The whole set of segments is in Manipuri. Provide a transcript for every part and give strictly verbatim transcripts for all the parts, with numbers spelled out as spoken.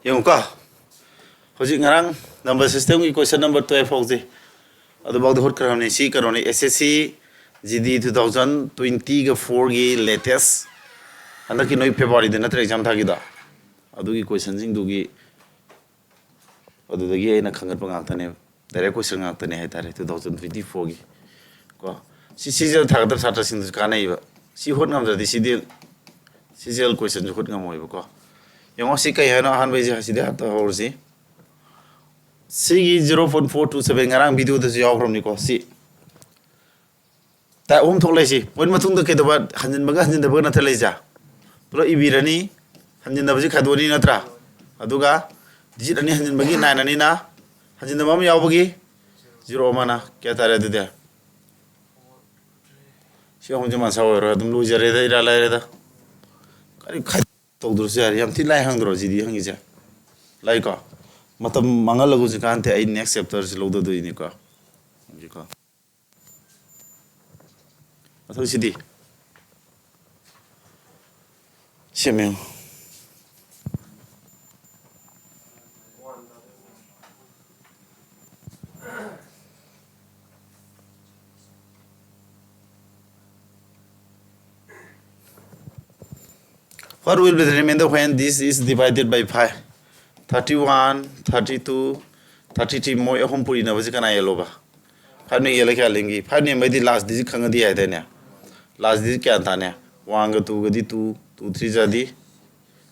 ꯌꯦꯡꯉꯨꯀꯣ, ꯍꯧꯖꯤꯛ ꯉꯔꯥꯡ number system ꯒꯤ question number twelve ꯐꯥꯎꯁꯦ ꯑꯗꯨꯐꯥꯎꯗꯤ ꯍꯣꯠꯈ꯭ꯔꯕꯅꯤ꯫ ꯁꯤ ꯀꯩꯅꯣꯅꯤ, S S C G D two thousand twenty ꯒ four ꯒꯤ latest, ꯍꯟꯗꯛꯀꯤ ꯅꯣꯏ February ꯗ ꯅꯠꯇ꯭ꯔ exam ꯊꯥꯈꯤꯗꯣ? ꯑꯗꯨꯒꯤ question ꯁꯤꯡꯗꯨꯒꯤ ꯑꯗꯨꯗꯒꯤ ꯑꯩꯅ ꯈꯪꯒꯠꯄ ꯉꯥꯛꯇꯅꯦꯕ, direct question ꯉꯥꯛꯇꯅꯦ ꯍꯥꯏꯇꯥꯔꯦ, two thousand twenty four ꯒꯤ ꯀꯣ꯫ ꯁꯤ C G L ꯊꯥꯒꯗꯕ ꯁꯥꯇ꯭ꯔꯁꯤꯡꯗꯁꯨ ꯀꯥꯟꯅꯩꯕ꯫ ꯁꯤ ꯍꯣꯠ ꯉꯝꯗ꯭ꯔꯗꯤ C G L, C G L question ꯁꯨ ꯍꯣꯠ ꯉꯝꯃꯣꯏꯕꯀꯣ꯫ ꯌꯦꯡꯉꯣ, ꯁꯤ ꯀꯩ ꯍꯥꯏꯅꯣ? ꯑꯍꯥꯟꯕꯩꯁꯦ ꯁꯤꯗꯤ ꯍꯥꯟꯅ ꯍꯧꯔꯁꯤ꯫ ꯁꯤꯒꯤ zero point four two seven ꯉꯔꯥꯡ video ꯗꯁꯨ ꯌꯥꯎꯈ꯭ꯔꯕꯅꯤꯀꯣ꯫ ꯁꯤ type ꯑꯍꯨꯝ ꯊꯣꯛꯂꯛꯏꯁꯤ꯫ Point ꯃꯇꯨꯡꯗ ꯀꯩꯗꯧꯕ? ꯍꯟꯖꯤꯟꯕꯒ ꯍꯟꯖꯤꯟꯗꯕꯒ ꯅꯠꯇ꯭ꯔ ꯂꯩꯁꯦ? ꯄꯨꯂꯞ ꯏꯕꯤꯔꯅꯤ, ꯍꯟꯖꯤꯟꯗꯕꯁꯤ ꯈꯥꯏꯗꯣꯛꯑꯅꯤ ꯅꯠꯇ꯭ꯔꯥ? ꯑꯗꯨꯒ digit ꯑꯅꯤ ꯍꯟꯖꯤꯟꯕꯒꯤ nine ꯑꯅꯤꯅ, ꯍꯟꯖꯤꯟꯗꯕ ꯑꯃ ꯌꯥꯎꯕꯒꯤ zero ꯑꯃꯅ꯫ ꯀꯌꯥ ꯇꯥꯔꯦ ꯑꯗꯨꯗꯤ? ꯁꯤ ꯑꯍꯨꯝꯁꯦ ꯃꯥꯟꯁꯥ ꯑꯣꯏꯔꯣꯏ, ꯑꯗꯨꯝ ꯂꯣꯏꯖꯔꯦꯗ, ꯏꯔꯥꯏ ꯂꯥꯏꯔꯦꯗ꯫ ꯀꯔꯤ ꯈꯥꯏ-, ꯇꯧꯗ꯭ꯔꯁꯨ ꯌꯥꯔꯦ꯫ ꯌꯥꯝ ꯊꯤ ꯂꯥꯏ ꯍꯪꯗ꯭ꯔꯣ G D ꯍꯪꯉꯤꯁꯦ? ꯂꯥꯏꯀꯣ? ꯃꯇꯝ ꯃꯥꯡꯍꯜꯂꯒꯨꯁꯨ ꯀꯥꯟꯗꯦ, ꯑꯩ next chapter ꯁꯤ ꯂꯧꯗꯗꯣꯏꯅꯤꯀꯣ꯫ ꯍꯧꯖꯤꯛꯀꯣ꯫ ꯃꯊꯪꯁꯤꯗꯤ ꯁꯦꯝꯃꯦ꯫ What will be the remainder when this is divided by five? Thirty one, thirty two, thirty three, ꯃꯣꯏ ꯑꯍꯨꯝ ꯄꯨꯔꯤꯅꯕꯁꯤ ꯀꯅꯥ ꯌꯦꯜꯂꯣꯕ? Five ꯅ ꯌꯦꯜꯂ ꯀꯌꯥ ꯂꯦꯝꯈꯤ? Five ꯅ ꯌꯦꯟꯕꯩꯗꯤ last digit ꯈꯪꯉꯗꯤ ꯌꯥꯏꯗꯥꯏꯅꯦ? Last digit ꯀꯌꯥ ꯇꯥꯅꯦ? One ꯒ two ꯒꯗꯤ two, two three ꯖꯥꯗꯤ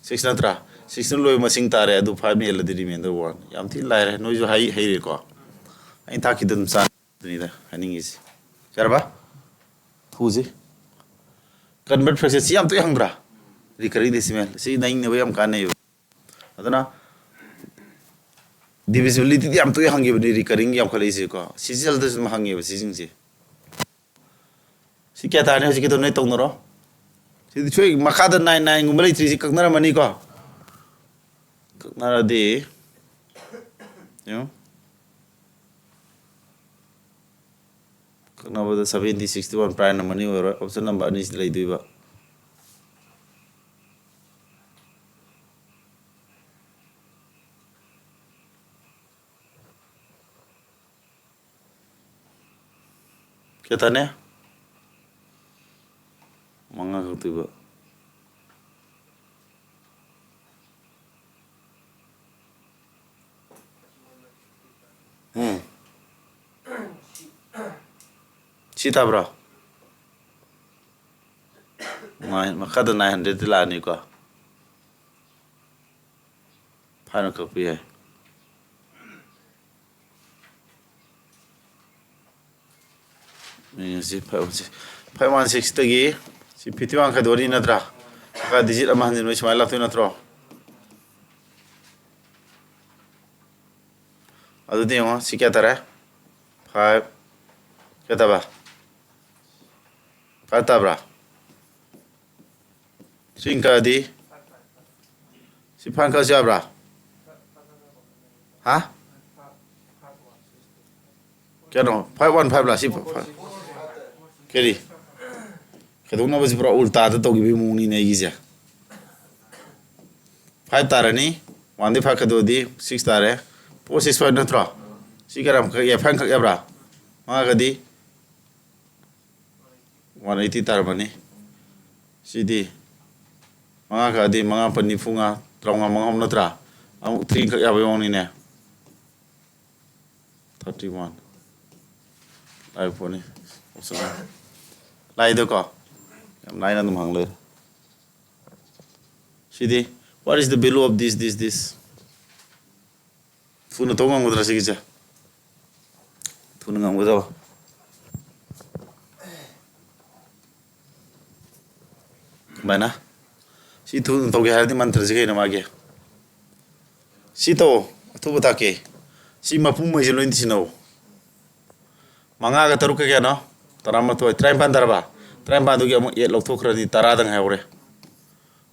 six ꯅꯠꯇ꯭ꯔꯥ? Six ꯅ ꯂꯣꯏꯕ ꯃꯁꯤꯡ ꯇꯥꯔꯦ, ꯑꯗꯨ five ꯅ ꯌꯦꯜꯂꯗꯤ remainder one꯫ ꯌꯥꯝ ꯊꯤ ꯂꯥꯏꯔꯦ, ꯅꯣꯏꯁꯨ ꯍꯩ-, ꯍꯩꯔꯦꯀꯣ? ꯑꯩꯅ ꯇꯥꯛꯈꯤꯗ ꯑꯗꯨꯝ ꯆꯥꯅꯤꯗ ꯍꯥꯏꯅꯤꯡꯉꯤꯁꯦ꯫ ꯌꯥꯔꯕ? ꯍꯨꯁꯤ꯫ Convert fraction ꯁꯤ ꯌꯥꯝ ꯇꯣꯏ ꯍꯪꯗ꯭ꯔꯥ? Recurring decimal ꯁꯤ ꯅꯩꯅꯕ ꯌꯥꯝ ꯀꯥꯟꯅꯩꯕ꯫ ꯑꯗꯨꯅ divisibility ꯗꯤ ꯌꯥꯝ ꯇꯣꯏ ꯍꯪꯈꯤꯕꯅꯤ, recurring ꯌꯥꯝꯈꯠꯂꯛꯏꯁꯦꯀꯣ꯫ C G L ꯗꯁꯨ ꯑꯗꯨꯝ ꯍꯪꯉꯦꯕ ꯁꯤꯁꯤꯡꯁꯦ꯫ ꯁꯤ ꯀꯌꯥ ꯇꯥꯔꯅꯤ? ꯍꯧꯖꯤꯛꯀꯤꯗꯣ ꯅꯣꯏ ꯇꯧꯅꯔꯣ꯫ ꯁꯤꯗꯤ ꯁꯣꯏ ꯃꯈꯥꯗ nine nine ꯒꯨꯝꯕ ꯂꯩꯇ꯭ꯔꯤꯁꯤ ꯀꯛꯅꯔꯝꯃꯅꯤꯀꯣ꯫ ꯀꯛꯅꯔꯗꯤ ꯌꯦꯡꯉꯣ꯫ ꯀꯛꯅꯕꯗ seventy, sixty one prime ꯑꯃꯅꯤ ꯑꯣꯏꯔꯣꯏ, option number ꯑꯅꯤꯁꯤꯗ ꯂꯩꯗꯣꯏꯕ꯫ ꯀꯌꯥ ꯇꯥꯅꯤ? ꯃꯉꯥ ꯈꯛꯇꯣꯏꯕ꯫ ꯎꯝ꯫ ꯁꯤ ꯇꯥꯕ꯭ꯔꯣ? Nine, ꯃꯈꯥꯗ nine hundred ꯂꯥꯛꯑꯅꯤꯀꯣ꯫ Five ꯅ ꯀꯛꯄ ꯌꯥꯏ꯫ ꯌꯦꯡꯉꯁꯤ, five one six, five one six ꯇꯒꯤ ꯁꯤ fifty one ꯈꯥꯏꯗꯣꯛꯑꯅꯤ ꯅꯠꯇ꯭ꯔꯥ? ꯃꯈꯥ digit ꯑꯃ ꯍꯟꯖꯤꯟꯕꯩ ꯁꯨꯃꯥꯏꯅ ꯂꯥꯛꯇꯣꯏ ꯅꯠꯇ꯭ꯔꯣ? ꯑꯗꯨꯗꯤ ꯌꯦꯡꯉꯣ, ꯁꯤ ꯀꯌꯥ ꯇꯥꯔꯦ? Five, ꯀꯌꯥ ꯇꯥꯕ? Five ꯇꯥꯕ꯭ꯔꯥ? ꯁꯤ ꯏꯪꯀꯗꯤ ꯁꯤ five ꯀꯛꯑꯁꯨ ꯌꯥꯕ꯭ꯔꯥ? ꯍꯥ? ꯀꯩꯅꯣ, five one five ꯂꯥ? ꯁꯤ ꯐ-, ꯐ-, ꯀꯔꯤ? ꯀꯩꯗꯧꯅꯕꯁꯤ ꯄꯨꯔꯥ ꯎꯜꯇꯥꯗ ꯇꯧꯈꯤꯕꯒꯤ ꯃꯑꯣꯡꯅꯤꯅꯦ ꯑꯩꯒꯤꯁꯦ꯫ Five ꯇꯥꯔꯅꯤ, one ꯗꯤ five ꯈꯥꯏꯗꯣꯛꯑꯗꯤ six ꯇꯥꯔꯦ꯫ Four six five ꯅꯠꯇ꯭ꯔꯣ? ꯁꯤ ꯀꯌꯥꯝ ꯀꯛ ꯌꯥꯏ? Five ꯈꯛ ꯌꯥꯕ꯭ꯔꯥ? ꯃꯉꯥꯒꯗꯤ one eighty ꯇꯥꯔꯝꯃꯅꯤ꯫ ꯁꯤꯗꯤ ꯃꯉꯥ ꯀꯛꯑꯗꯤ ꯃꯉꯥ ꯄꯟ ꯅꯤꯐꯨ ꯃꯉꯥ, ꯇꯔꯥꯃꯉꯥ, ꯃꯉꯥ ꯑꯍꯨꯝ ꯅꯠꯇ꯭ꯔꯥ? ꯑꯃꯨꯛ three ꯀꯛ ꯌꯥꯕꯒꯤ ꯃꯑꯣꯡꯅꯤꯅꯦ꯫ Thirty one꯫ ꯂꯥꯏꯕ ꯄꯣꯠꯅꯤ꯫ ꯂꯥꯏꯗꯀꯣ? ꯌꯥꯝ ꯂꯥꯏꯅ ꯑꯗꯨꯝ ꯍꯪ ꯂꯩꯔꯦ꯫ ꯁꯤꯗꯤ, what is the value of this, this, this? ꯊꯨꯅ ꯇꯧ ꯉꯝꯒꯗ꯭ꯔꯥ ꯁꯤꯒꯤꯁꯦ? ꯊꯨꯅ ꯉꯝꯒꯗꯕ꯫ ꯀꯃꯥꯏꯅ? ꯁꯤ ꯊꯨꯅ ꯇꯧꯒꯦ ꯍꯥꯏꯔꯗꯤ ꯃꯟꯇ꯭ꯔꯁꯤ ꯀꯩꯅꯣ ꯃꯥꯒꯤ? ꯁꯤ ꯇꯧ, ꯑꯊꯨꯕ ꯇꯥꯛꯀꯦ꯫ ꯁꯤ ꯃꯄꯨꯝ ꯍꯩꯁꯦ ꯂꯣꯏ ꯁꯤꯟꯅꯧ꯫ ꯃꯉꯥꯒ ꯇꯔꯨꯛꯀ ꯀꯌꯥꯅꯣ? ꯇꯔꯥꯃꯥꯊꯣꯏ, ꯇꯔꯥꯅꯤꯄꯥꯟ ꯇꯥꯔꯕ? ꯇꯔꯥꯅꯤꯄꯥꯟꯗꯨꯒꯤ ꯑꯃꯨꯛ eight ꯂꯧꯊꯣꯛꯈ꯭ꯔꯗꯤ ꯇꯔꯥꯗ ꯉꯥꯏꯍꯧꯔꯦ꯫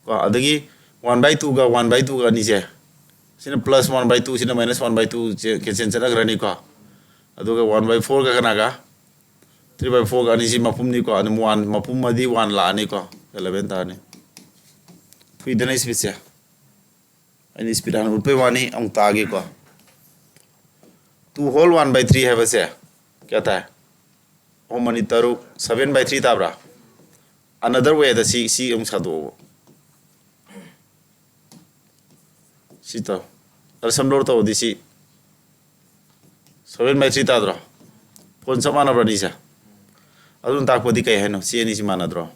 ꯀꯣ, ꯑꯗꯒꯤ one by two ꯒ one by two ꯒ ꯑꯅꯤꯁꯦ, ꯁꯤꯅ plus one by two, ꯁꯤꯅ minus one by two say cancel ꯆꯠꯅꯈ꯭ꯔꯅꯤꯀꯣ꯫ ꯑꯗꯨꯒ one by four ꯒ ꯀꯅꯥꯒ? Three by four ꯒ ꯑꯅꯤꯁꯤ ꯃꯄꯨꯝꯅꯤꯀꯣ꯫ ꯑꯗꯨꯝ one, ꯃꯄꯨꯝ ꯑꯃꯗꯤ one ꯂꯥꯛꯑꯅꯤꯀꯣ꯫ Eleven ꯇꯥꯔꯅꯤ꯫ ꯊꯨꯏꯗꯅ speed ꯁꯦ꯫ ꯑꯩꯅ speed ꯍꯥꯟꯅ ꯎꯠꯄꯩ ꯋꯥꯅꯤ, ꯑꯃꯨꯛ ꯇꯥꯒꯦꯀꯣ꯫ Two whole one by three ꯍꯥꯏꯕꯁꯦ ꯀꯌꯥ ꯇꯥꯏ? ꯑꯍꯨꯝ ꯑꯅꯤ ꯇꯔꯨꯛ, seven by three ꯇꯥꯕ꯭ꯔꯥ? Another way ꯗ ꯁꯤ, ꯁꯤ ꯑꯃꯨꯛ ꯁꯥꯗꯣꯛꯑꯣꯕ꯫ ꯁꯤ ꯇꯧ꯫ ꯑꯗ sum lower ꯇꯧꯔꯗꯤ ꯁꯤ seven by three ꯇꯥꯗ꯭ꯔꯣ? Four ꯆꯞ ꯃꯥꯟꯅꯕ꯭ꯔꯥ ꯑꯅꯤꯁꯦ? ꯑꯗꯨꯅ ꯇꯥꯛꯄꯗꯤ ꯀꯩ ꯍꯥꯏꯅꯣ? ꯁꯤ ꯑꯅꯤꯁꯤ ꯃꯥꯟꯅꯗ꯭ꯔꯣ?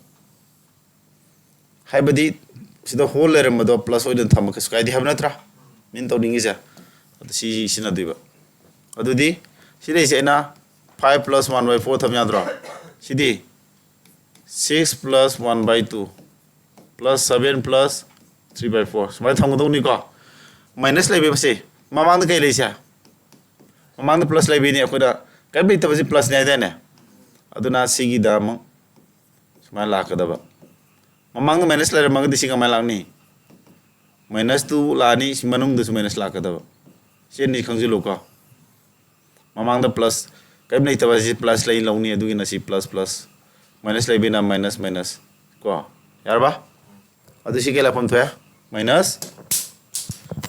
ꯍꯥꯏꯕꯗꯤ ꯁꯤꯗ whole ꯂꯩꯔꯝꯕꯗꯣ plus ꯑꯣꯏꯅ ꯊꯝꯕ ꯀꯩꯁꯨ ꯀꯥꯏꯗꯦ ꯍꯥꯏꯕ ꯅꯠꯇ꯭ꯔꯥ? ꯃꯤꯅ ꯇꯧꯅꯤꯡꯉꯤꯁꯦ꯫ ꯑꯗꯨ ꯁꯤ ꯁꯤꯖꯤꯟꯅꯗꯣꯏꯕ꯫ ꯑꯗꯨꯗꯤ ꯁꯤ ꯂꯩꯁꯦ ꯑꯩꯅ five plus one by four ꯊꯝ ꯌꯥꯗ꯭ꯔꯣ? ꯁꯤꯗꯤ six plus one by two plus seven plus three by four ꯁꯨꯃꯥꯏꯅ ꯊꯝꯒꯗꯧꯅꯤꯀꯣ꯫ Minus ꯂꯩꯕꯁꯦ ꯃꯃꯥꯡꯗ ꯀꯩ ꯂꯩꯁꯦ? ꯃꯃꯥꯡꯗ plus ꯂꯩꯕꯩꯅꯦ ꯑꯩꯈꯣꯏꯅ ꯀꯔꯤꯝ ꯂꯩꯇꯕꯁꯦ plus ꯅꯦ ꯍꯥꯏꯗꯥꯏꯅꯦ? ꯑꯗꯨꯅ ꯁꯤꯒꯤꯗ ꯑꯃꯨꯛ ꯁꯨꯃꯥꯏꯅ ꯂꯥꯛꯀꯗꯕ꯫ ꯃꯃꯥꯡꯗ minus ꯂꯩꯔꯝꯃꯒꯗꯤ ꯁꯤ ꯀꯃꯥꯏꯅ ꯂꯥꯛꯅꯤ? Minus two ꯂꯥꯛꯑꯅꯤ, ꯁꯤ ꯃꯅꯨꯡꯗꯁꯨ minus ꯂꯥꯛꯀꯗꯕ꯫ ꯁꯤ ꯑꯅꯤ ꯈꯪꯖꯤꯜꯂꯨꯀꯣ꯫ ꯃꯃꯥꯡꯗ plus ꯀꯔꯤꯝ ꯂꯩꯇꯕ ꯑꯁꯤ plus ꯂꯩ ꯂꯧꯅꯤ, ꯑꯗꯨꯒꯤꯅ ꯁꯤ plus plus, minus ꯂꯩꯕꯅ minus minus ꯀꯣ꯫ ꯌꯥꯔꯕ? ꯑꯗꯨ ꯁꯤ ꯀꯩ ꯂꯥꯛꯐꯝ ꯊꯣꯛꯑꯦ? Minus,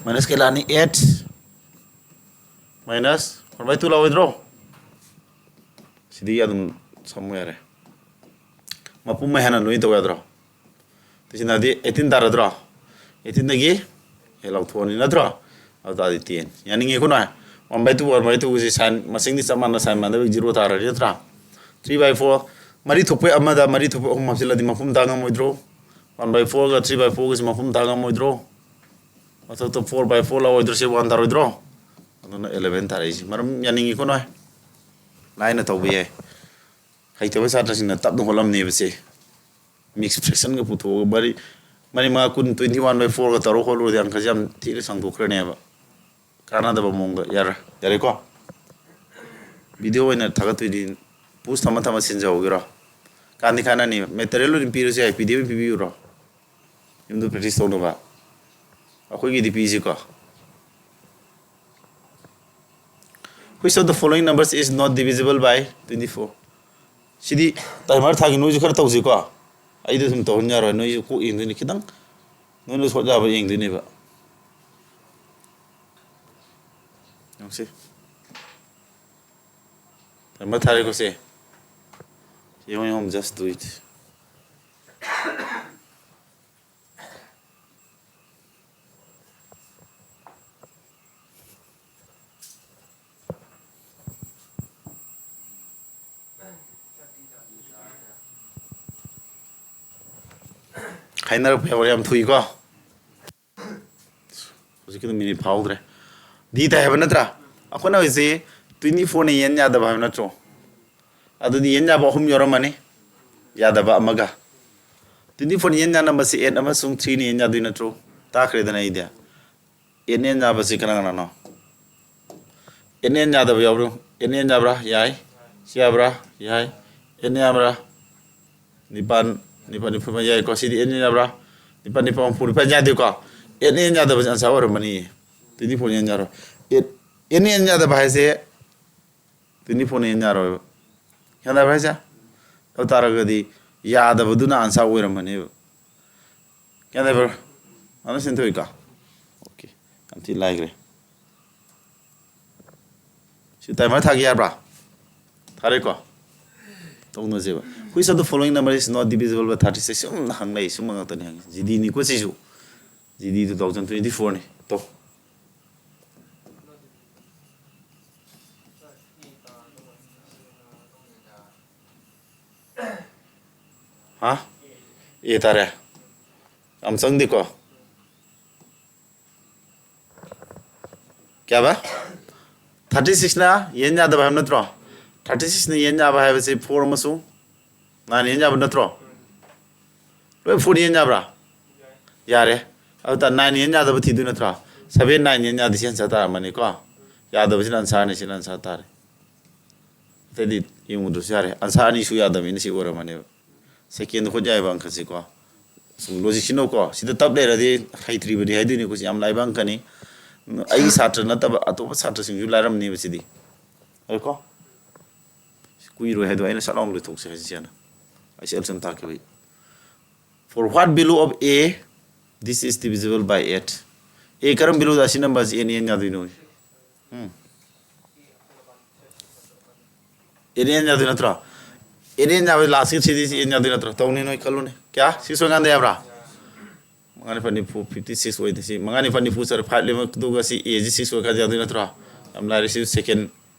minus ꯀꯩ ꯂꯥꯛꯑꯅꯤ? Eight minus one by two ꯂꯥꯛꯑꯣꯏꯗ꯭ꯔꯣ? ꯁꯤꯗꯤ ꯑꯗꯨꯝ ꯁꯝꯃꯨ ꯌꯥꯔꯦ꯫ ꯃꯄꯨꯝ ꯃꯩ ꯍꯥꯟꯅ ꯂꯣꯏ ꯇꯧ ꯌꯥꯗ꯭ꯔꯣ? ꯇꯤꯁꯤꯟꯅꯗꯤ eighteen ꯇꯥꯔꯗ꯭ꯔꯣ? Eighteen ꯗꯒꯤ ꯑꯦ ꯂꯧꯊꯣꯛꯑꯅꯤ ꯅꯠꯇ꯭ꯔꯣ? ꯑꯗꯨ ꯇꯥꯔꯗꯤ ten꯫ ꯌꯥꯅꯤꯡꯉꯦꯀꯣ ꯅꯣꯏ? One by two, one by two ꯁꯤ sign ꯃꯁꯤꯡꯗꯤ ꯆꯞ ꯃꯥꯟꯅ, sign ꯃꯥꯟꯅꯗꯕꯒꯤ zero ꯇꯥꯔꯅꯤ ꯅꯠꯇ꯭ꯔꯥ? Three by four, ꯃꯔꯤ ꯊꯣꯛꯄꯩ ꯑꯃꯗ ꯃꯔꯤ ꯊꯣꯛꯄꯩ ꯑꯍꯨꯝ ꯍꯥꯞꯆꯤꯜꯂꯗꯤ ꯃꯄꯨꯝ ꯇꯥ ꯉꯝꯃꯣꯏꯗ꯭ꯔꯣ? One by four ꯒ three by four ꯒꯁꯤ ꯃꯄꯨꯝ ꯇꯥ ꯉꯝꯃꯣꯏꯗ꯭ꯔꯣ? ꯃꯊꯛꯇ four by four ꯂꯧꯔꯣꯏꯗ꯭ꯔꯣ? ꯁꯤ one ꯇꯥꯔꯣꯏꯗ꯭ꯔꯣ? ꯑꯗꯨꯅ eleven ꯇꯥꯔꯛꯏꯁꯦ꯫ ꯃꯔꯝ ꯌꯥꯅꯤꯡꯉꯤꯀꯣ ꯅꯣꯏ? ꯂꯥꯏꯅ ꯇꯧꯕ ꯌꯥꯏ꯫ ꯍꯩꯇꯕ ꯁꯥꯇ꯭ꯔꯁꯤꯡꯅ ꯇꯞꯅ ꯍꯣꯠꯂꯝꯅꯦꯕꯁꯦ꯫ Mixed fraction ꯒ ꯄꯨꯊꯣꯛꯑꯒ ꯃꯔꯤ, ꯃꯔꯤ ꯃꯉꯥ ꯀꯨꯟ, twenty one by four ꯒ ꯇꯧꯔ ꯍꯣꯠꯂꯨꯔꯗꯤ ꯑꯪꯀꯁꯦ ꯌꯥꯝ ꯊꯤꯅ ꯁꯥꯡꯗꯣꯛꯈ꯭ꯔꯅꯦꯕ꯫ ꯀꯥꯟꯅꯗꯕ ꯃꯑꯣꯡꯗ꯫ ꯌꯥꯔꯦ, ꯌꯥꯔꯦꯀꯣ? Video ꯑꯣꯏꯅ ꯊꯥꯒꯠꯇꯣꯏꯗꯤ post ꯊꯝꯃ ꯊꯝꯃ ꯁꯤꯟꯖꯍꯧꯒꯦꯔꯣ? ꯀꯥꯟꯗꯤ ꯀꯥꯟꯅꯅꯤ꯫ Material ꯑꯣꯏꯅ ꯄꯤꯔꯁꯨ ꯌꯥꯏ, P D F ꯑꯣꯏꯅ ꯄꯤꯕꯤꯌꯨꯔꯣ? ꯌꯨꯝꯗ practice ꯇꯧꯅꯕ꯫ ꯑꯩꯈꯣꯏꯒꯤꯗꯤ ꯄꯤꯁꯤꯀꯣ꯫ Which of the following numbers is not divisible by twenty four? CD timer ꯊꯥꯒꯤ ꯅꯣꯏꯁꯨ ꯈꯔ ꯇꯧꯁꯤꯀꯣ꯫ ꯑꯩꯗꯤ ꯁꯨꯝ ꯇꯧꯍꯟ ꯌꯥꯔꯣꯏ, ꯅꯣꯏꯁꯨ ꯀꯣꯛ ꯌꯦꯡꯗꯣꯏꯅꯤ ꯈꯤꯇꯪ꯫ ꯅꯣꯏꯅ ꯁꯣꯠ ꯌꯥꯕ ꯌꯦꯡꯗꯣꯏꯅꯦꯕ꯫ ꯌꯦꯡꯁꯤ꯫ Timer ꯊꯥꯔꯦꯀꯣ ꯁꯦ꯫ ꯌꯦꯡꯉꯣ, ꯌꯦꯡꯉꯣ, just do it. ꯍꯥꯏꯅꯔꯛꯄ ꯌꯥꯎꯔꯦ, ꯌꯥꯝ ꯊꯨꯏꯀꯣ꯫ ꯍꯧꯖꯤꯛꯀꯤꯗꯣ ꯃꯤꯅꯤꯠ ꯐꯥꯍꯧꯗ꯭ꯔꯦ꯫ ꯗꯤ ꯇꯥꯏ ꯍꯥꯏꯕ ꯅꯠꯇ꯭ꯔꯥ? ꯑꯩꯈꯣꯏꯅ ꯍꯧꯖꯤꯛꯁꯤ twenty fourꯅ ꯌꯦꯟ ꯌꯥꯗꯕ ꯍꯥꯏꯕ ꯅꯠꯇ꯭ꯔꯣ? ꯑꯗꯨꯗꯤ ꯌꯦꯟ ꯌꯥꯕ ꯑꯍꯨꯝ ꯌꯥꯎꯔꯝꯃꯅꯤ, ꯌꯥꯗꯕ ꯑꯃꯒ꯫ Twenty fourꯅ ꯌꯦꯟ ꯌꯥꯅꯕꯁꯤ eight ꯑꯃꯁꯨꯡ threeꯅ ꯌꯦꯟ ꯌꯥꯗꯣꯏ ꯅꯠꯇ꯭ꯔꯣ? ꯇꯥꯈ꯭ꯔꯦꯗꯅ ꯑꯩꯗꯤ꯫ Eight ꯌꯦꯟ ꯌꯥꯕꯁꯤ ꯀꯅꯥ ꯀꯅꯥꯅꯣ? Eight ꯌꯦꯟ ꯌꯥꯗꯕ ꯌꯥꯎꯕ꯭ꯔꯣ? Eight ꯌꯦꯟ ꯌꯥꯕ꯭ꯔꯥ? ꯌꯥꯏ꯫ ꯁꯤ ꯌꯥꯕ꯭ꯔꯥ? ꯌꯥꯏ꯫ Eight ꯌꯥꯕ꯭ꯔꯥ? ꯅꯤꯄꯥꯟ, ꯅꯤꯄꯥꯟ ꯅꯤꯐꯨ ꯌꯥꯏꯀꯣ꯫ ꯁꯤꯗꯤ eight ꯌꯥꯕ꯭ꯔꯥ? ꯅꯤꯄꯥꯟ ꯅꯤꯄꯥꯟ ꯍꯨꯝꯐꯨ ꯅꯤꯄꯥꯟ ꯌꯥꯗꯦꯀꯣ꯫ Eight ꯌꯦꯟ ꯌꯥꯗꯕꯁꯦ answer ꯑꯣꯏꯔꯝꯃꯅꯤ꯫ Twenty four ꯌꯦꯟ ꯌꯥꯔꯣꯏ꯫ Eight, eight ꯌꯦꯟ ꯌꯥꯗꯕ ꯍꯥꯏꯁꯦ twenty fourꯅ ꯌꯦꯟ ꯌꯥꯔꯣꯏꯕ꯫ ꯒ꯭ꯌꯥꯟ ꯇꯥꯕ꯭ꯔꯥ ꯍꯥꯏꯁꯦ? ꯑꯗꯨ ꯇꯥꯔꯒꯗꯤ ꯌꯥꯗꯕꯗꯨꯅ answer ꯑꯣꯏꯔꯝꯃꯅꯦꯕ꯫ ꯒ꯭ꯌꯥꯟ ꯇꯥꯕ꯭ꯔꯥ? ꯑꯗꯨꯅ ꯁꯤꯟꯊꯣꯛꯏꯀꯣ? Okay, ꯌꯥꯝ ꯊꯤ ꯂꯥꯏꯈ꯭ꯔꯦ꯫ ꯁꯤ timer ꯊꯥꯒꯦ ꯌꯥꯕ꯭ꯔꯥ? ꯊꯥꯔꯦꯀꯣ? ꯇꯧꯅꯁꯦꯕ꯫ Which of the following number is not divisible by thirty six? ꯁꯨꯝ ꯍꯪꯂꯛꯏ, ꯁꯨꯝꯕ ꯉꯥꯛꯇꯅꯤ ꯍꯪꯉꯤ꯫ ꯖꯤꯗꯤꯅꯤꯀꯣ ꯁꯤꯁꯨ꯫ ꯖꯤꯗꯤ two thousand twenty fourꯅꯤ꯫ ꯇꯧ꯫ ꯍꯥ? ꯑꯦ ꯇꯥꯔꯦ꯫ ꯌꯥꯝ ꯆꯪꯗꯦꯀꯣ꯫ ꯀꯌꯥꯕ? Thirty sixꯅ ꯌꯦꯟ ꯌꯥꯗꯕ ꯍꯥꯏꯕ ꯅꯠꯇ꯭ꯔꯣ? Thirty sixꯅ ꯌꯦꯟ ꯌꯥꯕ ꯍꯥꯏꯕꯁꯤ four ꯑꯃꯁꯨꯡ nine ꯌꯦꯟ ꯌꯥꯕ ꯅꯠꯇ꯭ꯔꯣ? ꯂꯣꯏ four ꯌꯦꯟ ꯌꯥꯕ꯭ꯔꯥ? ꯌꯥꯔꯦ꯫ ꯑꯗꯨ ꯇꯥ nine ꯌꯦꯟ ꯌꯥꯗꯕ ꯊꯤꯗꯣꯏ ꯅꯠꯇ꯭ꯔꯣ? Seven, nine ꯌꯦꯟ ꯌꯥꯗꯦ, ꯁꯤ answer ꯇꯥꯔꯝꯃꯅꯤꯀꯣ꯫ ꯌꯥꯗꯕꯁꯤꯅ answerꯅꯤ, ꯁꯤꯅ answer ꯇꯥꯔꯦ꯫ ꯑꯇꯩꯗꯤ ꯌꯦꯡꯉꯨꯗ꯭ꯔꯁꯨ ꯌꯥꯔꯦ꯫ Answer ꯑꯅꯤ ꯁꯨ ꯌꯥꯗꯕꯅꯤꯅ ꯁꯤ ꯑꯣꯏꯔꯝꯃꯅꯦꯕ꯫ Second ꯍꯣꯠ ꯌꯥꯏꯕ ꯑꯪꯀꯁꯤꯀꯣ꯫ ꯁꯨꯝ logic ꯁꯤꯟꯅꯧꯀꯣ꯫ ꯁꯤꯗ ꯇꯞ ꯂꯩꯔꯗꯤ ꯍꯩꯇ꯭ꯔꯤꯕꯅꯤ ꯍꯥꯏꯗꯣꯏꯅꯤꯀꯣ꯫ ꯁꯤ ꯌꯥꯝ ꯂꯥꯏꯕ ꯑꯪꯀꯅꯤ꯫ ꯑꯩꯒꯤ ꯁꯥꯇ꯭ꯔ ꯅꯠꯇꯕ ꯑꯇꯣꯞꯄ ꯁꯥꯇ꯭ꯔꯁꯤꯡꯁꯨ ꯂꯥꯏꯔꯝꯅꯦꯕ ꯁꯤꯗꯤ꯫ ꯍꯥꯏꯀꯣ? ꯀꯨꯏꯔꯣꯏ ꯍꯥꯏꯗꯣ ꯑꯩꯅ ꯁꯠ ꯂꯥꯎꯅ ꯂꯣꯏꯊꯣꯛꯁꯦ ꯍꯥꯏꯁꯤ ꯁꯤꯅ꯫ ꯑꯩ ꯁꯤ ꯑꯦꯜ ꯁꯤ ꯑꯦꯝ ꯇꯥꯛꯈꯤꯕꯩ꯫ For what value of A, this is divisible by eight? A ꯀꯔꯝꯕ valueꯗ ꯑꯁꯤ numberꯁꯤ n n ꯌꯥꯗꯣꯏꯅꯣ? ꯎꯝ꯫ N n ꯌꯥꯗꯣꯏ ꯅꯠꯇ꯭ꯔꯣ? ꯑꯦꯠ ꯑꯦꯟ ꯌꯥꯕ ꯂꯥꯁꯀꯤ ꯊ꯭ꯔꯤꯗꯤ ꯁꯤ ꯑꯦꯟ ꯌꯥꯗꯣꯏ ꯅꯠꯇ꯭ꯔꯣ? ꯇꯧꯅꯤ, ꯅꯣꯏ ꯈꯜꯂꯨꯅꯦ꯫ ꯀꯌꯥ? ꯁꯤꯛꯁ ꯑꯣꯏꯀꯥꯟꯗ ꯌꯥꯕ꯭ꯔꯥ? ꯃꯉꯥꯅꯤ ꯐꯅꯤ ꯐꯨ ꯐꯤꯐꯇꯤ ꯁꯤꯛꯁ ꯑꯣꯏꯗꯦ꯫ ꯁꯤ ꯃꯉꯥꯅꯤ ꯐꯅꯤ ꯐꯨ ꯆꯠꯂꯦ, ꯐꯥꯏꯚ ꯂꯦꯝꯃꯛꯇꯨꯒ ꯁꯤ ꯑꯦꯁꯤ ꯁꯤꯛꯁ ꯑꯣꯏꯀꯥꯟꯗ ꯌꯥꯗꯣꯏ ꯅꯠꯇ꯭ꯔꯣ? ꯌꯥꯝ ꯂꯥꯏꯔꯦ꯫ ꯁꯤ ꯁꯦꯀꯦꯟ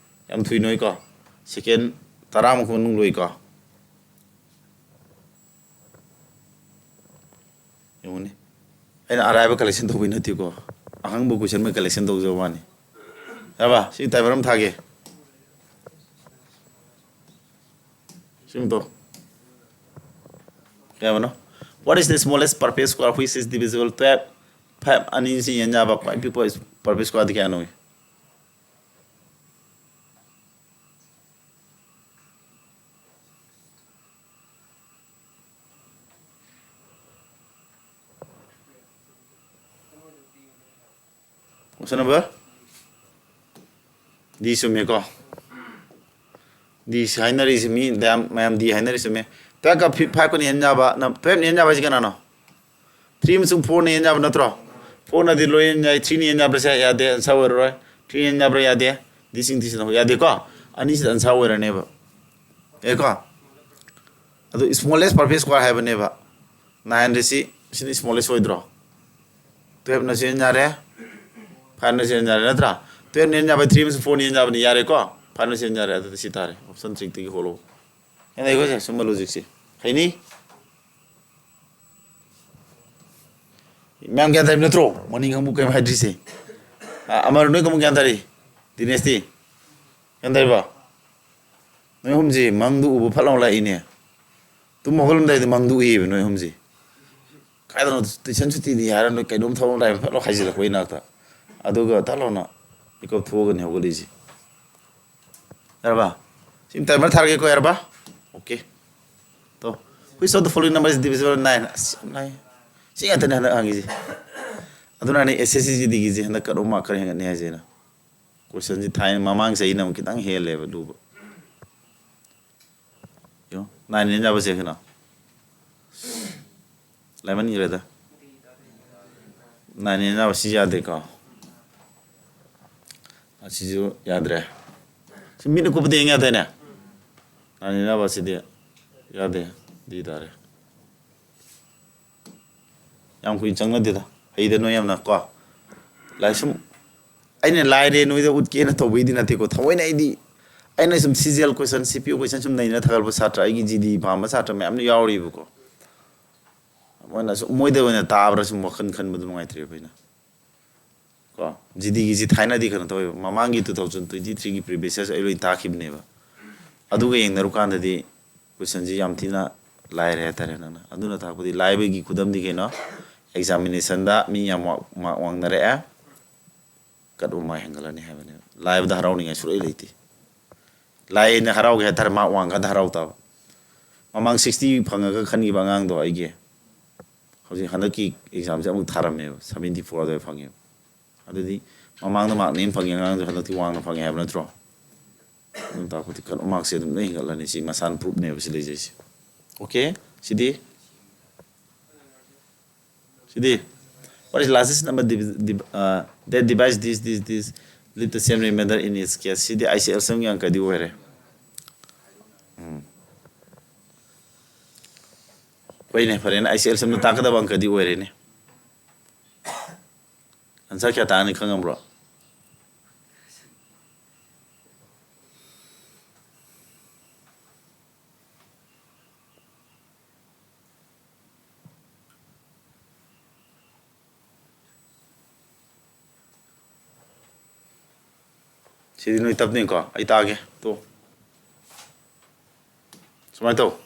ꯌꯥꯝ ꯊꯨꯏ ꯅꯣꯏꯀꯣ꯫ ꯁꯦꯀꯦꯟ ꯇꯔꯥꯃꯨꯛ ꯃꯅꯨꯡ ꯂꯣꯏꯀꯣ꯫ ꯌꯦꯡꯉꯨꯅꯦ, ꯑꯩꯅ ꯑꯔꯥꯏꯕ ꯀꯂꯦꯛꯁꯟ ꯇꯧꯕꯩ ꯅꯠꯇꯦꯀꯣ, ꯑꯍꯪꯕ ꯀꯣꯏꯁꯟ ꯃꯩ ꯀꯂꯦꯛꯁꯟ ꯇꯧꯖꯕ ꯋꯥꯅꯤ꯫ ꯌꯥꯕ? ꯁꯤ ꯇꯥꯏꯃꯔ ꯑꯃ ꯊꯥꯒꯦ꯫ ꯁꯤ ꯑꯃ ꯇꯧ꯫ ꯀꯌꯥꯕꯅꯣ? What is the smallest perfect square which is divisible twelve? Five ꯑꯅꯤꯁꯤ ꯌꯦꯟ ꯌꯥꯕ ꯈ꯭ꯋꯥꯏ ꯄꯤꯛꯄ ꯄꯔꯐꯦꯛ ꯁ꯭ꯀ꯭ꯋꯥꯔꯗꯤ ꯀꯌꯥꯅꯣ? Question number? ꯗꯤ ꯆꯨꯝꯃꯦꯀꯣ? ꯗꯤ ꯁꯤ ꯍꯥꯏꯅꯔꯤꯁꯤ ꯃꯤ ꯃꯌꯥꯝ, ꯃꯌꯥꯝ ꯗꯤ ꯍꯥꯏꯅꯔꯤ ꯆꯨꯝꯃꯦ꯫ ꯇꯨꯌꯦꯜꯐꯀ ꯐꯤ-, ꯐꯥꯏꯚꯀꯅ ꯍꯦꯟ ꯌꯥꯕ, ꯅ-, ꯇꯨꯌꯦꯜꯐꯅ ꯍꯦꯟ ꯌꯥꯕ ꯍꯥꯏꯁꯤ ꯀꯅꯥꯅꯣ? ꯊ꯭ꯔꯤ ꯑꯃꯁꯨꯡ ꯐꯣꯔꯅ ꯍꯦꯟ ꯌꯥꯕ ꯅꯠꯇ꯭ꯔꯣ? ꯐꯣꯔꯅꯗꯤ ꯂꯣꯏ ꯍꯦꯟ ꯌꯥꯏ, ꯊ꯭ꯔꯤꯅ ꯍꯦꯟ ꯌꯥꯕꯁꯦ ꯌꯥꯗꯦ, ꯑꯟꯁꯔ ꯑꯣꯏꯔꯔꯣꯏ꯫ ꯊ꯭ꯔꯤꯅ ꯍꯦꯟ ꯌꯥꯕ꯭ꯔꯥ? ꯌꯥꯗꯦ꯫ ꯗꯤ ꯁꯤꯡ ꯊꯤꯁꯤꯅ ꯌꯥꯗꯦꯀꯣ? ꯑꯅꯤꯁꯤꯗ ꯑꯟꯁꯔ ꯑꯣꯏꯔꯅꯦꯕ꯫ ꯑꯦꯀꯣ? ꯑꯗꯨ smallest perfect square ꯍꯥꯏꯕꯅꯦꯕ꯫ ꯅꯥꯏꯟꯗ ꯁꯤ, ꯁꯤꯅ smallest ꯑꯣꯏꯗ꯭ꯔꯣ? ꯇꯨꯌꯦꯜꯐꯅ ꯁꯤ ꯌꯥꯔꯦ, ꯐꯥꯏꯚꯅ ꯁꯤ ꯌꯥꯔꯦ, ꯅꯠꯇ꯭ꯔꯥ? ꯇꯨꯌꯦꯜꯐꯅ ꯌꯥꯕ, ꯊ꯭ꯔꯤ ꯑꯃꯁꯨꯡ ꯐꯣꯔꯅ ꯌꯥꯕꯅꯤ, ꯌꯥꯔꯦꯀꯣ? ꯐꯥꯏꯚꯅ ꯁꯤ ꯌꯥꯔꯦ, ꯑꯗꯨꯗꯤ ꯁꯤ ꯇꯥꯔꯦ, ꯑꯣꯞꯁꯟ ꯁꯤꯛꯁꯇꯒꯤ ꯍꯣꯜꯂꯣ꯫ ꯍꯦꯟꯅ ꯑꯩꯈꯣꯏꯁꯦ ꯁꯨꯝꯕ ꯂꯣꯖꯤꯛꯁꯦ ꯍꯩꯅꯤ? ꯃꯌꯥꯝ ꯒ꯭ꯌꯥꯟ ꯇꯥꯔꯤꯕ ꯅꯠꯇ꯭ꯔꯣ? ꯃꯅꯤꯡ ꯑꯃꯨꯛ ꯀꯩꯝ ꯍꯥꯏꯗ꯭ꯔꯤꯁꯦ꯫ ꯑ, ꯑꯃꯔ, ꯅꯣꯏ ꯀꯃꯨꯛ ꯒ꯭ꯌꯥꯟ ꯇꯥꯔꯤ? ꯗꯤꯅꯦꯁꯇꯤ? ꯒ꯭ꯌꯥꯟ ꯇꯥꯔꯤꯕꯣ? ꯅꯣꯏ ꯑꯍꯨꯝꯁꯤ ꯃꯪꯗꯨ ꯎꯕ ꯐꯠ ꯂꯥꯎ ꯂꯥꯛꯏꯅꯦ꯫ ꯇꯨꯝ ꯍꯧꯒꯠꯂꯝꯗꯥꯏꯗ ꯃꯪꯗꯨ ꯎꯏꯌꯦꯕ ꯅꯣꯏ ꯑꯍꯨꯝꯁꯤ꯫ ꯀꯥꯏꯗꯅꯣ ꯇꯨꯏꯁꯟ ꯁꯨꯇꯤꯅꯤ ꯍꯥꯏꯔ ꯅꯣꯏ ꯀꯩꯅꯣꯝ ꯊꯕꯛ ꯑꯃ ꯂꯥꯛꯑꯦ ꯐꯠ ꯂꯥꯎ ꯍꯥꯏꯖꯤꯜꯂꯛꯄ ꯏꯅꯥꯛꯇ꯫ ꯑꯗꯨꯒ ꯇꯠ ꯂꯥꯎꯅ ꯃꯤꯀꯞ ꯊꯣꯛꯑꯒꯅꯤ ꯍꯧꯒꯠꯂꯛꯏꯁꯦ꯫ ꯌꯥꯔꯕ? ꯁꯤ ꯇꯥꯏꯃꯔ ꯊꯥꯔꯒꯦꯀꯣ, ꯌꯥꯔꯕ? Okay. To, which of the following number is divisible nine? ꯑꯁ, ꯌꯥꯝ ꯂꯥꯏ꯫ ꯁꯤ ꯉꯥꯛꯇꯅꯦ ꯍꯟꯗꯛ ꯍꯪꯉꯤꯁꯦ꯫ ꯑꯗꯨꯅꯅꯦ ꯑꯦꯁ ꯑꯦꯁ ꯁꯤ ꯖꯤ ꯗꯤꯒꯤꯁꯦ ꯍꯟꯗꯛ ꯀꯠ ꯑꯣꯐ ꯃꯥꯔꯛ ꯈꯔ ꯍꯦꯟꯒꯠꯅꯤ ꯍꯥꯏꯁꯦ ꯑꯩꯅ꯫ ꯀꯣꯏꯁꯟꯁꯤ ꯊꯥꯏꯅ ꯃꯃꯥꯡ ꯆꯍꯤꯅ ꯑꯃꯨꯛ ꯈꯤꯇꯪ ꯍꯦꯜꯂꯦꯕ ꯂꯨꯕ꯫ ꯌꯦꯡꯉꯣ, ꯅꯥꯏꯟ ꯌꯦꯟ ꯌꯥꯕꯁꯦ ꯀꯩꯅꯣ? ꯂꯥꯏꯃꯟꯈ꯭ꯔꯦꯗ꯫ ꯅꯥꯏꯟ ꯌꯦꯟ ꯌꯥꯕ ꯁꯤ ꯌꯥꯗꯦꯀꯣ? ꯑꯁꯤꯁꯨ ꯌꯥꯗ꯭ꯔꯦ꯫ ꯁꯤ ꯃꯤꯠꯅ ꯀꯨꯞꯄꯗ ꯌꯦꯡ ꯌꯥꯗꯦꯅꯦ? ꯅꯥꯏꯅꯅꯕ ꯁꯤꯗꯤ ꯌꯥꯗꯦ꯫ ꯗꯤ ꯇꯥꯔꯦ꯫ ꯌꯥꯝ ꯀꯨꯏꯅ ꯆꯪꯅꯗꯦꯗ꯫ ꯍꯩꯗ ꯅꯣꯏ ꯌꯥꯝꯅ ꯀꯣ꯫ ꯂꯥꯏꯔꯤꯛ ꯁꯨꯝ ꯑꯩꯅ ꯂꯥꯏꯔꯦ ꯅꯣꯏꯗ ꯎꯠꯀꯦꯅ ꯇꯧꯕꯩꯗꯤ ꯅꯠꯇꯦꯀꯣ꯫ ꯊꯑꯣꯏꯅ ꯑꯩꯗꯤ ꯑꯩꯅ ꯁꯨꯝ C G L question, C P O question ꯁꯨꯝ ꯅꯩꯅ ꯊꯥꯒꯠꯂꯛꯄ ꯁꯥꯇ꯭ꯔ, ꯑꯩꯒꯤ G D ꯄꯥꯝꯕ ꯁꯥꯇ꯭ꯔ ꯃꯌꯥꯝ ꯌꯥꯎꯔꯤꯕꯀꯣ꯫ ꯃꯣꯏꯅ ꯁꯨꯝ, ꯃꯣꯏꯗ ꯑꯣꯏꯅ ꯇꯥꯕ꯭ꯔꯥ ꯁꯨꯝ ꯋꯥꯈꯜ ꯈꯟꯕꯗꯣ ꯅꯨꯡꯉꯥꯏꯇ꯭ꯔꯦꯕ ꯑꯩꯅ꯫ ꯀꯣ, G Dꯒꯤꯁꯤ ꯊꯥꯏꯅꯗꯤ ꯀꯩꯅꯣ ꯇꯧꯋꯦꯕ, ꯃꯃꯥꯡꯒꯤ two thousand twenty threeꯒꯤ previous years ꯑꯩ ꯂꯣꯏ ꯇꯥꯈꯤꯕꯅꯦꯕ꯫ ꯑꯗꯨꯒ ꯌꯦꯡꯅꯔꯨꯀꯥꯟꯗꯗꯤ questionꯁꯤ ꯌꯥꯝ ꯊꯤꯅ ꯂꯥꯏꯔꯦ ꯍꯥꯏꯇꯥꯔꯦ꯫ ꯅꯪꯅ ꯑꯗꯨꯅ ꯇꯥꯛꯄꯗꯤ ꯂꯥꯏꯕꯒꯤ ꯈꯨꯗꯝꯗꯤ ꯀꯩꯅꯣ? Examinationꯗ ꯃꯤ ꯌꯥꯝ ꯋꯥ-, mark ꯋꯥꯡꯅꯔꯛꯑꯦ, cut off mark ꯍꯦꯟꯒꯠꯂꯅꯤ ꯍꯥꯏꯕꯅꯦꯕ꯫ ꯂꯥꯏꯕꯗ ꯍꯔꯥꯎꯅꯤꯡꯉꯥꯏ ꯁꯨꯡꯂꯩ ꯂꯩꯇꯦ꯫ ꯂꯥꯏꯅ ꯍꯔꯥꯎꯒꯦ ꯍꯥꯏꯇꯥꯔꯦ, mark ꯋꯥꯡꯀꯥꯟꯗ ꯍꯔꯥꯎ ꯇꯥꯕ꯫ ꯃꯃꯥꯡ sixty ꯐꯪꯉꯒ ꯈꯟꯈꯤꯕ ꯑꯉꯥꯡꯗꯣ ꯑꯩꯒꯤ, ꯍꯧꯖꯤꯛ ꯍꯟꯗꯛꯀꯤ examꯁꯦ ꯑꯃꯨꯛ ꯊꯥꯔꯝꯃꯦꯕ, seventy four ꯑꯗꯨꯋꯥꯏ ꯐꯪꯉꯦꯕ꯫ ꯑꯗꯨꯗꯤ ꯃꯃꯥꯡꯗ mark ꯅꯦꯝ ꯐꯪꯉꯤ ꯑꯉꯥꯡꯗꯣ ꯍꯟꯗꯛꯇꯤ ꯋꯥꯡꯅ ꯐꯪꯉꯦ ꯍꯥꯏꯕ ꯅꯠꯇ꯭ꯔꯣ? ꯑꯗꯨ ꯇꯥꯛꯄꯗꯤ cut off markꯁꯦ ꯑꯗꯨꯝ ꯂꯣꯏ ꯍꯦꯟꯒꯠꯂꯅꯤ꯫ ꯁꯤ ꯃꯁꯥꯅ proofꯅꯦꯕ ꯁꯤ ꯂꯩꯖꯩꯁꯦ꯫ Okay, CD? CD? What is largest number divi-, div-, uh, that divides this, this, this, leave the same remainder in its case? ꯁꯤꯗꯤ ICLSMꯒꯤ ꯑꯪꯀꯗꯤ ꯑꯣꯏꯔꯦ꯫ ꯎꯝ꯫ ꯍꯣꯏꯅꯦ, ꯐꯔꯦꯅꯦ, ICLSMꯗ ꯇꯥꯛꯀꯗꯕ ꯑꯪꯀꯗꯤ ꯑꯣꯏꯔꯦꯅꯦ꯫ Answer ꯀꯌꯥ ꯇꯥꯅꯤ ꯈꯪꯉꯕ꯭ꯔꯣ? ꯁꯤꯗꯤ ꯅꯣꯏ ꯇꯞꯅꯤꯡꯀꯣ, ꯑꯩ ꯇꯥꯛꯑꯒꯦ꯫ ꯇꯣ꯫ ꯁꯨꯃꯥꯏꯅ ꯇꯧ꯫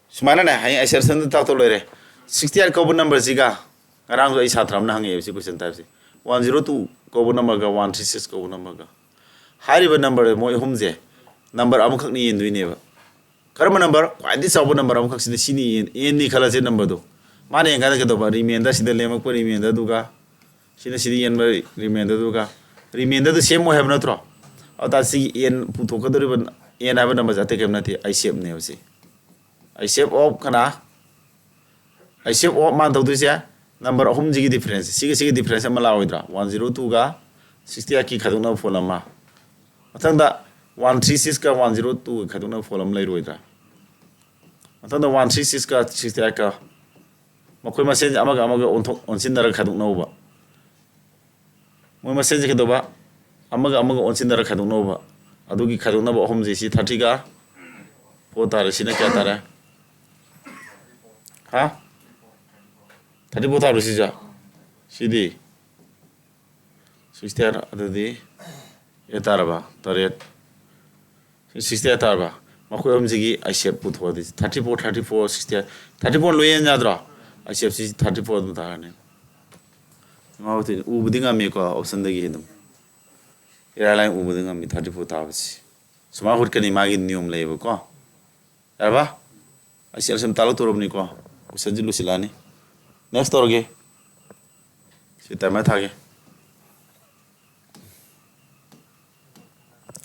ꯁꯨꯃꯥꯏꯅꯅꯦ, ꯍꯌꯦꯡ ICLSMꯗ ꯇꯥꯛꯇꯧ ꯂꯩꯔꯦ꯫ Sixty eight ꯀꯧꯕ numberꯁꯤꯒ, ꯉꯔꯥꯡꯁꯨ ꯑꯩ ꯁꯥꯇ꯭ꯔ ꯑꯃꯅ ꯍꯪꯉꯛꯑꯦꯕ ꯁꯤ question typeꯁꯦ꯫ One zero two ꯀꯧꯕ numberꯒ one three six ꯀꯧꯕ numberꯒ꯫ ꯍꯥꯏꯔꯤꯕ number ꯃꯣꯏ ꯑꯍꯨꯝꯁꯦ number ꯑꯃꯈꯛꯅ ꯌꯦꯟꯗꯣꯏꯅꯦꯕ꯫ ꯀꯔꯝꯕ number? ꯈ꯭ꯋꯥꯏꯗꯒꯤ ꯆꯥꯎꯕ number ꯑꯃꯈꯛꯁꯤꯅ ꯁꯤꯅꯤ ꯌꯦꯟ-, ꯌꯦꯟꯅꯤ ꯈꯜꯂꯁꯦ numberꯗꯣ꯫ ꯃꯥꯅ ꯌꯦꯡꯀꯥꯟꯗ ꯀꯩꯗꯧꯕ? Remainderꯁꯤꯗ ꯂꯦꯝꯃꯛꯄ remainderꯗꯨꯒ, ꯁꯤꯅ ꯁꯤꯗ ꯌꯦꯟꯕ remainderꯗꯨꯒ, remainderꯗꯨ same ꯑꯣꯏ ꯍꯥꯏꯕ ꯅꯠꯇ꯭ꯔꯣ? ꯑꯗꯨ ꯇꯥꯔꯗꯤ ꯁꯤꯒꯤ n ꯄꯨꯊꯣꯛꯀꯗꯧꯔꯤꯕ n ꯍꯥꯏꯕ numberꯁꯦ ꯑꯇꯩ ꯀꯔꯤꯝ ꯅꯠꯇꯦ, ICFꯅꯦꯕ ꯁꯤ꯫ ICF of ꯀꯅꯥ? ICF of ꯃꯥꯅ ꯇꯧꯗꯣꯏꯁꯦ number ꯑꯍꯨꯝꯁꯤꯒꯤ difference, ꯁꯤꯒ ꯁꯤꯒꯤ difference ꯑꯃ ꯂꯥꯛꯑꯣꯏꯗ꯭ꯔꯥ? One zero twoꯒ sixty eightꯀꯤ ꯈꯥꯏꯗꯣꯛꯅꯕ ꯐꯣꯟ ꯑꯃ꯫ ꯃꯊꯪꯗ ꯋꯥꯟ ꯊ꯭ꯔꯤ ꯁꯤꯛꯁꯀ ꯋꯥꯟ ꯖꯤꯔꯣ ꯇꯨꯒ ꯈꯥꯏꯗꯣꯛꯅꯕ ꯐꯣꯔꯃꯨꯂꯥ ꯑꯃ ꯂꯩꯔꯣꯏꯗ꯭ꯔꯥ? ꯃꯊꯪꯗ ꯋꯥꯟ ꯊ꯭ꯔꯤ ꯁꯤꯛꯁꯀ ꯁꯤꯛꯁꯇꯤ ꯑꯩꯠꯀ ꯃꯈꯣꯏ ꯃꯁꯦꯟꯁꯦ ꯑꯃꯒ ꯑꯃꯒ ꯑꯣꯟꯊꯣꯛ ꯑꯣꯟꯁꯤꯟꯅꯔꯒ ꯈꯥꯏꯗꯣꯛꯅꯧꯕ꯫ ꯃꯣꯏ ꯃꯁꯦꯟꯁꯦ ꯀꯩꯗꯧꯕ? ꯑꯃꯒ ꯑꯃꯒ ꯑꯣꯟꯁꯤꯟꯅꯔꯒ ꯈꯥꯏꯗꯣꯛꯅꯧꯕ꯫ ꯑꯗꯨꯒꯤ ꯈꯥꯏꯗꯣꯛꯅꯕ ꯑꯍꯨꯝꯁꯦ ꯁꯤ ꯊꯥꯔꯇꯤꯒ ꯐꯣꯔ ꯇꯥꯔꯦ꯫ ꯁꯤꯅ ꯀꯌꯥ ꯇꯥꯔꯦ? ꯍꯥ? ꯊꯥꯔꯇꯤ ꯐꯣꯔ ꯇꯥꯔꯣ ꯁꯤꯁꯦ? ꯁꯤꯗꯤ ꯁꯤꯛꯁꯇꯤ ꯑꯩꯠ, ꯑꯗꯨꯗꯤ ꯑꯦꯠ ꯇꯥꯔꯕ? ꯇꯔꯦꯠ꯫ ꯁꯤꯛꯁꯇꯤ ꯑꯩꯠ ꯇꯥꯔꯕ? ꯃꯈꯣꯏ ꯑꯍꯨꯝꯁꯤꯒꯤ ꯑꯥꯏ ꯁꯤ ꯑꯦꯐ ꯄꯨꯊꯣꯛꯑꯗꯤ thirty four, thirty four, sixty eight, thirty four ꯂꯣꯏ ꯌꯦꯟ ꯌꯥꯗ꯭ꯔꯣ? I C FC thirty four ꯑꯗꯨꯝ ꯇꯥꯔꯅꯤ꯫ ꯉꯥꯎꯗꯣꯏꯅꯤ꯫ ꯎꯕꯗꯤ ꯉꯝꯃꯤꯀꯣ, ꯑꯣꯞꯁꯟꯗꯒꯤ ꯑꯗꯨꯝ ꯏꯔꯥꯏ ꯂꯥꯏꯅ ꯎꯕꯗꯤ ꯉꯝꯃꯤ ꯊꯥꯔꯇꯤ ꯐꯣꯔ ꯇꯥꯕꯁꯤ꯫ ꯁꯨꯃꯥꯏꯅ ꯍꯨꯠꯀꯅꯤ, ꯃꯥꯒꯤ ꯅꯤꯌꯣꯝ ꯂꯩꯌꯦꯕꯀꯣ꯫ ꯌꯥꯔꯕ? ꯑꯩ C L C M ꯇꯥꯛꯂꯛꯇꯣꯔꯕꯅꯤꯀꯣ꯫ ꯀꯣꯏꯁꯟꯁꯤ ꯂꯣꯏꯁꯤꯜꯂꯛꯑꯅꯤ꯫ Next ꯇꯧꯔꯒꯦ꯫ ꯁꯤ ꯇꯥꯏꯃꯔ ꯊꯥꯒꯦ꯫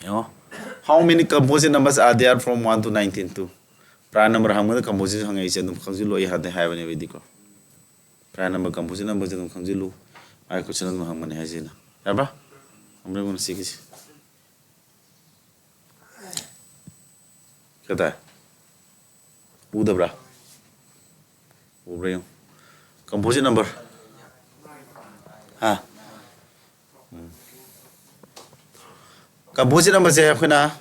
ꯌꯦꯡꯉꯣ꯫ How many composite numbers are there from one to nineteen to? Prime number ꯍꯪꯕꯗ composite ꯍꯪꯉꯛꯏꯁꯦ ꯑꯗꯨꯝ ꯈꯪꯖꯤꯜꯂꯣ, ꯑꯩ ꯍꯥꯟꯅꯗꯩ ꯍꯥꯏꯕꯅꯦꯕ ꯑꯩꯗꯤꯀꯣ꯫ Prime number, composite numberꯁꯦ ꯑꯗꯨꯝ ꯈꯪꯖꯤꯜꯂꯨ꯫ ꯃꯥꯒꯤ ꯀꯣꯏꯁꯟ ꯑꯗꯨꯝ ꯍꯪꯕꯅꯦ ꯍꯥꯏꯁꯤꯅ꯫ ꯌꯥꯔꯕ? ꯍꯪꯕ꯭ꯔꯥ ꯌꯦꯡꯉꯨ ꯁꯤꯒꯤꯁꯦ꯫ ꯀꯗꯥꯏ? ꯎꯗꯕ꯭ꯔꯥ? ꯎꯕ꯭ꯔꯥ ꯌꯦꯡꯉꯨ꯫ Composite number꯫ ꯍꯥ? ꯎꯝ꯫ Composite numberꯁꯦ ꯑꯩꯈꯣꯏꯅ,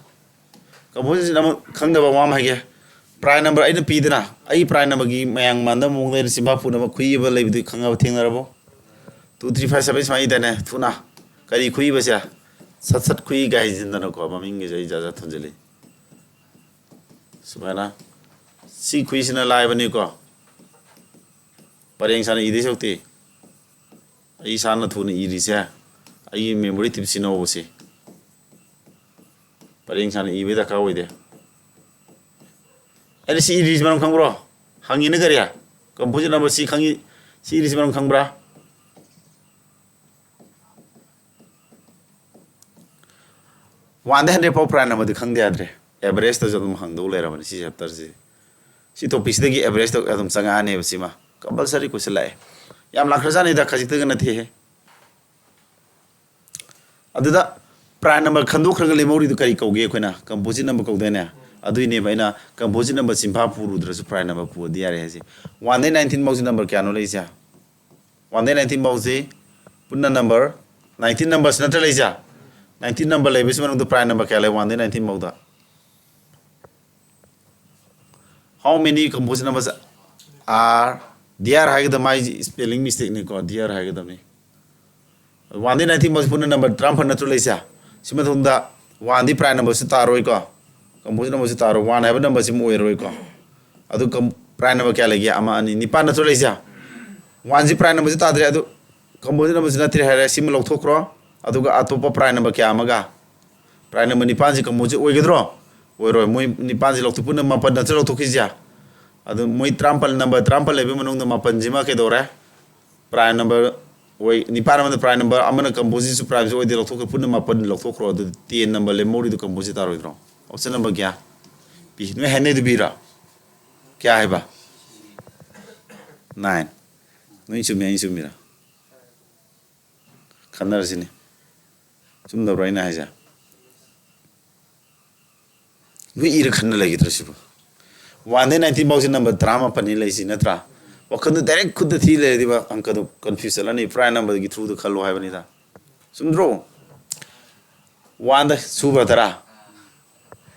composite number ꯈꯪꯗꯕ ꯋꯥ ꯑꯃ ꯍꯥꯏꯒꯦ꯫ Prime number ꯑꯩꯅ ꯄꯤꯗꯅ, ꯑꯩ prime numberꯒꯤ ꯃꯌꯥꯝ ꯃꯥꯟꯅꯕ ꯃꯑꯣꯡꯗ ꯑꯩꯅ ꯆꯤꯟꯐꯥ ꯄꯨꯅꯕ ꯈꯨꯏ ꯑꯃ ꯂꯩꯕꯗꯨ ꯈꯪꯉꯕ, ꯊꯦꯡꯅꯔꯕꯣ? Two three five seven ꯁꯨꯃꯥꯏꯅ ꯏꯗꯥꯏꯅꯦ? ꯊꯨꯅ꯫ ꯀꯔꯤ ꯈꯨꯏꯕꯁꯦ? ꯁꯠ ꯁꯠ ꯈꯨꯏ ꯀꯥꯏ ꯍꯥꯏꯖꯤꯟꯗꯅꯀꯣ, ꯃꯃꯤꯡꯒꯁꯦ ꯑꯩ ꯖꯥꯠ ꯖꯥꯠ ꯊꯣꯟꯖꯜꯂꯤ꯫ ꯁꯨꯃꯥꯏꯅ꯫ ꯁꯤ ꯈꯨꯏꯁꯤꯅ ꯂꯥꯏꯕꯅꯤꯀꯣ꯫ ꯄꯔꯦꯡ ꯁꯥꯅ ꯏꯗꯣꯏ ꯁꯔꯨꯛꯇꯤ꯫ ꯑꯩ ꯏꯁꯥꯅ ꯊꯨꯅ ꯏꯔꯤꯁꯦ, ꯑꯩꯒꯤ memory tip ꯁꯤꯖꯤꯟꯅꯧꯕꯁꯦ꯫ ꯄꯔꯦꯡ ꯁꯥꯅ ꯏꯕꯒꯤ ꯗꯔꯀꯥꯔ ꯑꯣꯏꯗꯦ꯫ ꯑꯩꯅ ꯁꯤ ꯏꯔꯤꯁꯤ ꯃꯔꯝ ꯈꯪꯕ꯭ꯔꯣ? ꯍꯪꯉꯤꯅ ꯀꯔꯤ? Composite number ꯁꯤ ꯈꯪꯉꯤ, ꯁꯤ ꯏꯔꯤꯁꯤ ꯃꯔꯝ ꯈꯪꯕ꯭ꯔꯥ? Oneꯗꯩ hundred ꯐꯥꯎ prime numberꯗꯤ ꯈꯪꯗ ꯌꯥꯗ꯭ꯔꯦ꯫ Averageꯇꯁꯨ ꯑꯗꯨꯝ ꯍꯪꯗꯧ ꯂꯩꯔꯕꯅꯤ ꯁꯤ chapterꯁꯤ꯫ ꯁꯤ topicꯁꯤꯗꯒꯤ averageꯇ ꯑꯗꯨꯝ ꯆꯪꯉꯛꯑꯅꯦꯕ ꯁꯤꯃ꯫ Compulsory question ꯂꯥꯛꯑꯦ꯫ ꯌꯥꯝ ꯂꯥꯛꯈ꯭ꯔꯖꯥꯠꯅꯤꯗ, ꯈꯖꯤꯛꯇꯒ ꯅꯠꯇꯦꯍꯦ꯫ ꯑꯗꯨꯗ Prime number ꯈꯟꯗꯣꯛꯈ꯭ꯔꯒ ꯂꯦꯝꯍꯧꯔꯤꯗꯨ ꯀꯔꯤ ꯀꯧꯒꯦ? ꯑꯩꯈꯣꯏꯅ composite number ꯀꯧꯗꯥꯏꯅꯦ? ꯑꯗꯨꯏꯅꯦꯕ ꯑꯩꯅ composite number ꯆꯤꯟꯐꯥ ꯄꯨꯔꯨꯗ꯭ꯔꯁꯨ prime number ꯄꯨꯔꯗꯤ ꯌꯥꯔꯦ ꯍꯥꯏꯁꯦ꯫ One ꯗꯩ nineteen ꯐꯥꯎꯁꯤ number ꯀꯌꯥꯅꯣ ꯂꯩꯁꯦ? One ꯗꯩ nineteen ꯐꯥꯎꯁꯤ ꯄꯨꯟꯅ number nineteen number ꯁꯤ ꯅꯠꯇ꯭ꯔ ꯂꯩꯁꯦ? Nineteen number ꯂꯩꯕꯁꯤ ꯃꯅꯨꯡꯗ prime number ꯀꯌꯥ ꯂꯩ? One ꯗꯩ nineteen ꯐꯥꯎꯗ how many composite numbers are there ꯍꯥꯏꯒꯗꯕ, ꯃꯥꯏ spelling mistake ꯅꯤꯀꯣ, there ꯍꯥꯏꯒꯗꯕꯅꯤ꯫ One ꯗꯩ nineteen ꯐꯥꯎꯁꯤ ꯄꯨꯟꯅ number ꯇꯔꯥꯃꯥꯄꯜ ꯅꯠꯇ꯭ꯔꯣ ꯂꯩꯁꯦ? ꯁꯤ ꯃꯇꯨꯡꯗ one ꯗꯤ prime number ꯁꯤ ꯇꯥꯔꯣꯏꯀꯣ, composite number ꯁꯤ ꯇꯥꯔꯣꯏ, one ꯍꯥꯏꯕ number ꯁꯤꯃ ꯑꯣꯏꯔꯣꯏꯀꯣ꯫ ꯑꯗꯨ ꯀꯝ-, prime number ꯀꯌꯥ ꯂꯩꯒꯦ? ꯑꯃ, ꯑꯅꯤ, ꯅꯤꯄꯥꯜ ꯅꯠꯇ꯭ꯔꯣ ꯂꯩꯁꯦ? One ꯁꯤ prime number ꯁꯤ ꯇꯥꯗ꯭ꯔꯦ, ꯑꯗꯨ composite number ꯁꯤ ꯅꯠꯇ꯭ꯔꯦ ꯍꯥꯏꯔꯦ, ꯁꯤꯃ ꯂꯧꯊꯣꯛꯈ꯭ꯔꯣ꯫ ꯑꯗꯨꯒ ꯑꯇꯣꯞꯄ prime number ꯀꯌꯥ ꯑꯃꯒ? Prime number ꯅꯤꯄꯥꯜꯁꯤ composite ꯑꯣꯏꯒꯗ꯭ꯔꯣ? ꯑꯣꯏꯔꯣꯏ꯫ ꯃꯣꯏ ꯅꯤꯄꯥꯜꯁꯤ ꯂꯧꯊꯣꯛ-, ꯄꯨꯟꯅ ꯃꯥꯄꯜ ꯅꯠꯇ꯭ꯔ ꯂꯧꯊꯣꯛꯈꯤꯁꯦ? ꯑꯗꯨ ꯃꯣꯏ ꯇꯔꯥꯃꯥꯄꯜ, number ꯇꯔꯥꯃꯥꯄꯜ ꯂꯩꯕ ꯃꯅꯨꯡꯗ ꯃꯥꯄꯜꯁꯤꯃ ꯀꯩꯗꯧꯔꯦ? Prime number ꯑꯣꯏ꯫ ꯅꯤꯄꯥꯜ ꯑꯃꯅ prime number, ꯑꯃꯅ compositeꯁꯨ primeꯁꯨ ꯑꯣꯏꯗꯦ, ꯂꯧꯊꯣꯛꯈ꯭ꯔꯦ, ꯄꯨꯟꯅ ꯃꯥꯄꯜ ꯂꯧꯊꯣꯛꯈ꯭ꯔꯣ꯫ ꯑꯗꯨꯗꯤ ten number ꯂꯦꯝꯍꯧꯔꯤꯗꯣ composite ꯇꯥꯔꯣꯏꯗ꯭ꯔꯣ? Option number ꯀꯌꯥ? B꯫ ꯅꯣꯏ ꯍꯥꯏꯅꯩꯗꯨ B ꯔꯣ? ꯀꯌꯥ ꯍꯥꯏꯕ? Nine꯫ ꯅꯣꯏ ꯆꯨꯝꯃꯤ, ꯑꯩ ꯆꯨꯝꯃꯤꯔꯥ? ꯈꯟꯅꯔꯁꯤꯅꯦ꯫ ꯆꯨꯝꯗꯕ꯭ꯔꯣ ꯑꯩꯅ ꯍꯥꯏꯁꯦ? ꯅꯣꯏ ꯏꯔ ꯈꯟꯅ ꯂꯩꯈꯤꯗ꯭ꯔꯣ ꯁꯤꯕꯨ? One ꯗꯩ nineteen ꯐꯥꯎꯁꯤ number ꯇꯔꯥꯃꯥꯄꯜꯅꯤ ꯂꯩꯁꯤ ꯅꯠꯇ꯭ꯔꯥ? ꯋꯥꯈꯜꯗ direct ꯈꯨꯠꯇ ꯊꯤ ꯂꯩꯔꯗꯤꯕ ꯑꯪꯀꯗꯣ confuse ꯆꯠꯂꯅꯤ, prime numberꯒꯤ throughꯗ ꯈꯜꯂꯣ ꯍꯥꯏꯕꯅꯤꯗ꯫ ꯆꯨꯝꯗ꯭ꯔꯣ? One ꯗ ꯁꯨꯕ꯭ꯔꯥ ꯇꯔꯥ?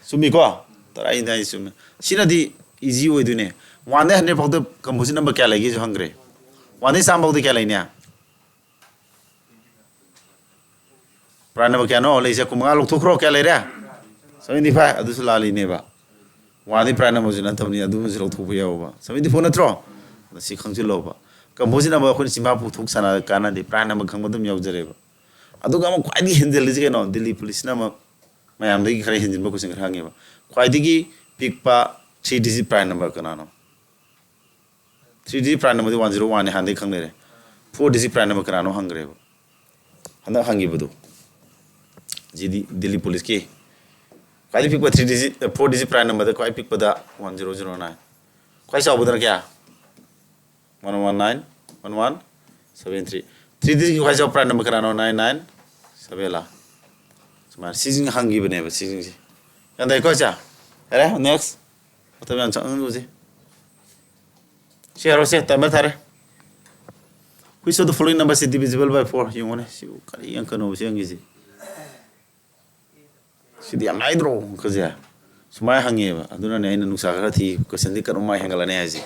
ꯆꯨꯝꯃꯤꯀꯣ? ꯇꯔꯥ ꯑꯩꯅ ꯍꯥꯏꯁꯤ ꯆꯨꯝꯃꯤ꯫ ꯁꯤꯅꯗꯤ easy ꯑꯣꯏꯗꯣꯏꯅꯦ꯫ One ꯗꯩ hundred ꯐꯥꯎꯗ composite number ꯀꯌꯥ ꯂꯩꯒꯦꯁꯨ ꯍꯪꯈ꯭ꯔꯦ꯫ One ꯗꯩ ꯆꯥꯝꯃ ꯐꯥꯎꯗ ꯀꯌꯥ ꯂꯩꯅꯤ? Prime number ꯀꯌꯥꯅꯣ ꯂꯩꯁꯦ? ꯀꯨꯟꯃꯉꯥ ꯂꯧꯊꯣꯛꯈ꯭ꯔꯣ, ꯀꯌꯥ ꯂꯩꯔꯦ? Seventy five꯫ ꯑꯗꯨꯁꯨ ꯂꯥꯜꯂꯤꯅꯦꯕ꯫ One ꯗꯤ prime numberꯁꯨ ꯅꯠꯇꯕꯅꯤ, ꯑꯗꯨꯃꯁꯨ ꯂꯧꯊꯣꯛꯄ ꯌꯥꯎꯕ꯫ Seventy four ꯅꯠꯇ꯭ꯔꯣ? ꯑꯗ ꯁꯤ ꯈꯪꯖꯤꯜꯂꯣꯕ꯫ Composite number ꯑꯩꯈꯣꯏꯅ ꯆꯤꯟꯐꯥ ꯄꯨꯊꯣꯛ ꯁꯥꯟꯅ ꯀꯥꯟꯅꯗꯦ, prime number ꯈꯪꯕ ꯑꯗꯨꯝ ꯌꯥꯎꯖꯔꯦꯕ꯫ ꯑꯗꯨꯒ ꯑꯃꯨꯛ ꯈ꯭ꯋꯥꯏꯗꯒꯤ ꯍꯦꯟꯖꯜꯂꯤꯁꯤ ꯀꯩꯅꯣ? ꯗꯤꯜꯂꯤ ꯄꯨꯂꯤꯁꯅ ꯑꯃꯨꯛ ꯃꯌꯥꯝꯗꯒꯤ ꯈꯔ ꯍꯦꯟꯖꯤꯟꯕ question ꯈꯔ ꯍꯪꯉꯦꯕ꯫ ꯈ꯭ꯋꯥꯏꯗꯒꯤ ꯄꯤꯛꯄ three digit prime number ꯀꯅꯥꯅꯣ? Three digit prime numberꯗꯤ one zero one ꯅꯤ, ꯍꯥꯟꯅꯗꯒꯤ ꯈꯪ ꯂꯩꯔꯦ꯫ Four digit prime number ꯀꯅꯥꯅꯣ ꯍꯪꯈ꯭ꯔꯦꯕ꯫ ꯍꯟꯗꯛ ꯍꯪꯈꯤꯕꯗꯨ꯫ ꯖꯤ ꯗꯤ, ꯗꯤꯜꯂꯤ ꯄꯨꯂꯤꯁꯀꯤ ꯈ꯭ꯋꯥꯏꯗꯒꯤ ꯄꯤꯛꯄ three digit, four digit prime numberꯗ ꯈ꯭ꯋꯥꯏ ꯄꯤꯛꯄꯗ one zero zero nine꯫ ꯈ꯭ꯋꯥꯏ ꯆꯥꯎꯕꯗꯅ ꯀꯌꯥ? One one nine, one one seven three꯫ Three digitꯀꯤ ꯈ꯭ꯋꯥꯏ ꯆꯥꯎꯕ prime number ꯀꯅꯥꯅꯣ? Nine nine seven ꯂꯥ? ꯃꯥ ꯁꯤꯁꯤꯡ ꯍꯪꯈꯤꯕꯅꯦꯕ, ꯁꯤꯁꯤꯡꯁꯦ꯫ ꯒ꯭ꯌꯥꯟ ꯇꯥꯏꯀꯣ, ꯏꯆꯥ? ꯌꯥꯔꯦ, next꯫ ꯃꯇꯝ ꯌꯥꯝ ꯆꯪꯍꯟꯒꯨꯁꯦ꯫ ꯁꯤ ꯍꯥꯏꯔꯣꯁꯦ, timer ꯊꯥꯔꯦ꯫ Which of the following number is divisible by four? ꯌꯦꯡꯉꯣꯅꯦ, ꯁꯤꯕꯨ ꯀꯔꯤ ꯑꯪꯀꯅꯣꯕ ꯁꯤ ꯍꯪꯉꯤꯁꯦ? ꯁꯤꯗꯤ ꯌꯥꯝ ꯂꯥꯏꯗ꯭ꯔꯣ ꯑꯪꯀꯁꯦ? ꯁꯨꯃꯥꯏꯅ ꯍꯪꯉꯦꯕ꯫ ꯑꯗꯨꯅꯅꯦ ꯑꯩꯅ ꯅꯨꯡꯁꯥ ꯈꯔ ꯊꯤ, questionꯗꯤ ꯀꯔꯝꯃꯥꯏꯅ ꯍꯦꯟꯒꯠꯂꯅꯤ ꯍꯥꯏꯁꯦ꯫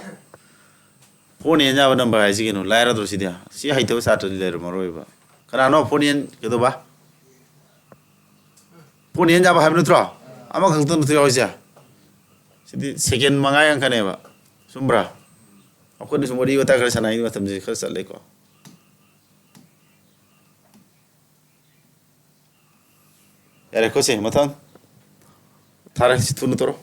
Fourꯅ ꯍꯦꯟ ꯌꯥꯕ number ꯍꯥꯏꯁꯤ ꯀꯩꯅꯣ? ꯂꯥꯏꯔꯗ꯭ꯔꯣ ꯁꯤꯗꯤ? ꯁꯤ ꯍꯩꯇꯕ ꯁꯥꯇ꯭ꯔꯗꯤ ꯂꯩꯔꯝꯃꯔꯣꯏꯕ꯫ ꯀꯅꯥꯅꯣ fourꯅ ꯍꯦꯟ ꯀꯩꯗꯧꯕ? Fourꯅ ꯍꯦꯟ ꯌꯥꯕ ꯍꯥꯏꯕ ꯅꯠꯇ꯭ꯔꯣ? ꯑꯃꯈꯛꯇ ꯅꯠꯇ꯭ꯔꯣ ꯌꯥꯎꯔꯤꯁꯦ? ꯁꯤꯗꯤ second ꯃꯉꯥꯒꯤ ꯑꯪꯀꯅꯦꯕ꯫ ꯆꯨꯝꯕ꯭ꯔꯥ? ꯑꯩꯈꯣꯏꯅ ꯁꯨꯝ ꯋꯥꯔꯤ ꯋꯥꯇꯥꯏ ꯈꯔ ꯁꯥꯟꯅꯔꯤꯉꯩ ꯃꯇꯝꯁꯦ ꯈꯔ ꯆꯠꯂꯦꯀꯣ꯫ ꯌꯥꯔꯦꯀꯣ ꯁꯦ, ꯃꯊꯪ ꯊꯥꯔꯛꯁꯤ, ꯊꯨꯅ ꯇꯧꯔꯣ꯫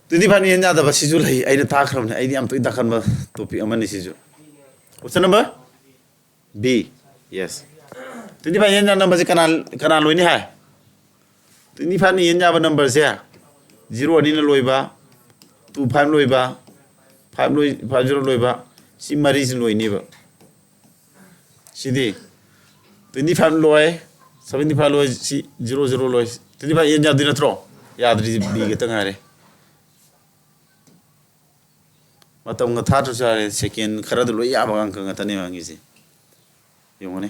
Twenty fiveꯅ ꯍꯦꯟ ꯌꯥꯗꯕ ꯁꯤꯁꯨ ꯂꯩ, ꯑꯩꯅ ꯇꯥꯛꯈ꯭ꯔꯕꯅꯦ꯫ ꯑꯩꯗꯤ ꯌꯥꯝ ꯇꯣꯏꯅ ꯇꯥꯛꯀꯟꯕ topic ꯑꯃꯅꯤ ꯁꯤꯁꯨ꯫ Option number B, yes꯫ Twenty five hand ꯌꯥꯕ numberꯁꯦ ꯀꯅꯥ, ꯀꯅꯥ ꯂꯣꯏꯅꯤ ꯍꯥꯏ? Twenty fiveꯅ ꯍꯦꯟ ꯌꯥꯕ numberꯁꯦ zero ꯑꯅꯤꯅ ꯂꯣꯏꯕ, two five ꯂꯣꯏꯕ, five ꯂꯣꯏ, five zero ꯂꯣꯏꯕ, ꯁꯤ ꯃꯔꯤꯁꯤ ꯂꯣꯏꯅꯦꯕ꯫ ꯁꯤꯗꯤ twenty five ꯂꯣꯏ, seventy five ꯂꯣꯏ, ꯁꯤ zero zero ꯂꯣꯏ꯫ Twenty five ꯍꯦꯟ ꯌꯥꯗꯣꯏ ꯅꯠꯇ꯭ꯔꯣ? ꯌꯥꯗ꯭ꯔꯤꯁꯤ B ꯈꯛꯇ ꯉꯥꯏꯔꯦ꯫ ꯃꯇꯝꯒ ꯊꯥꯗ꯭ꯔꯁꯨ ꯌꯥꯔꯦ, second ꯈꯔꯗ ꯂꯣꯏ ꯌꯥꯕ ꯑꯪꯀ ꯉꯥꯛꯇꯅꯦ ꯍꯪꯉꯤꯁꯦ꯫ ꯌꯦꯡꯉꯨꯅꯦ,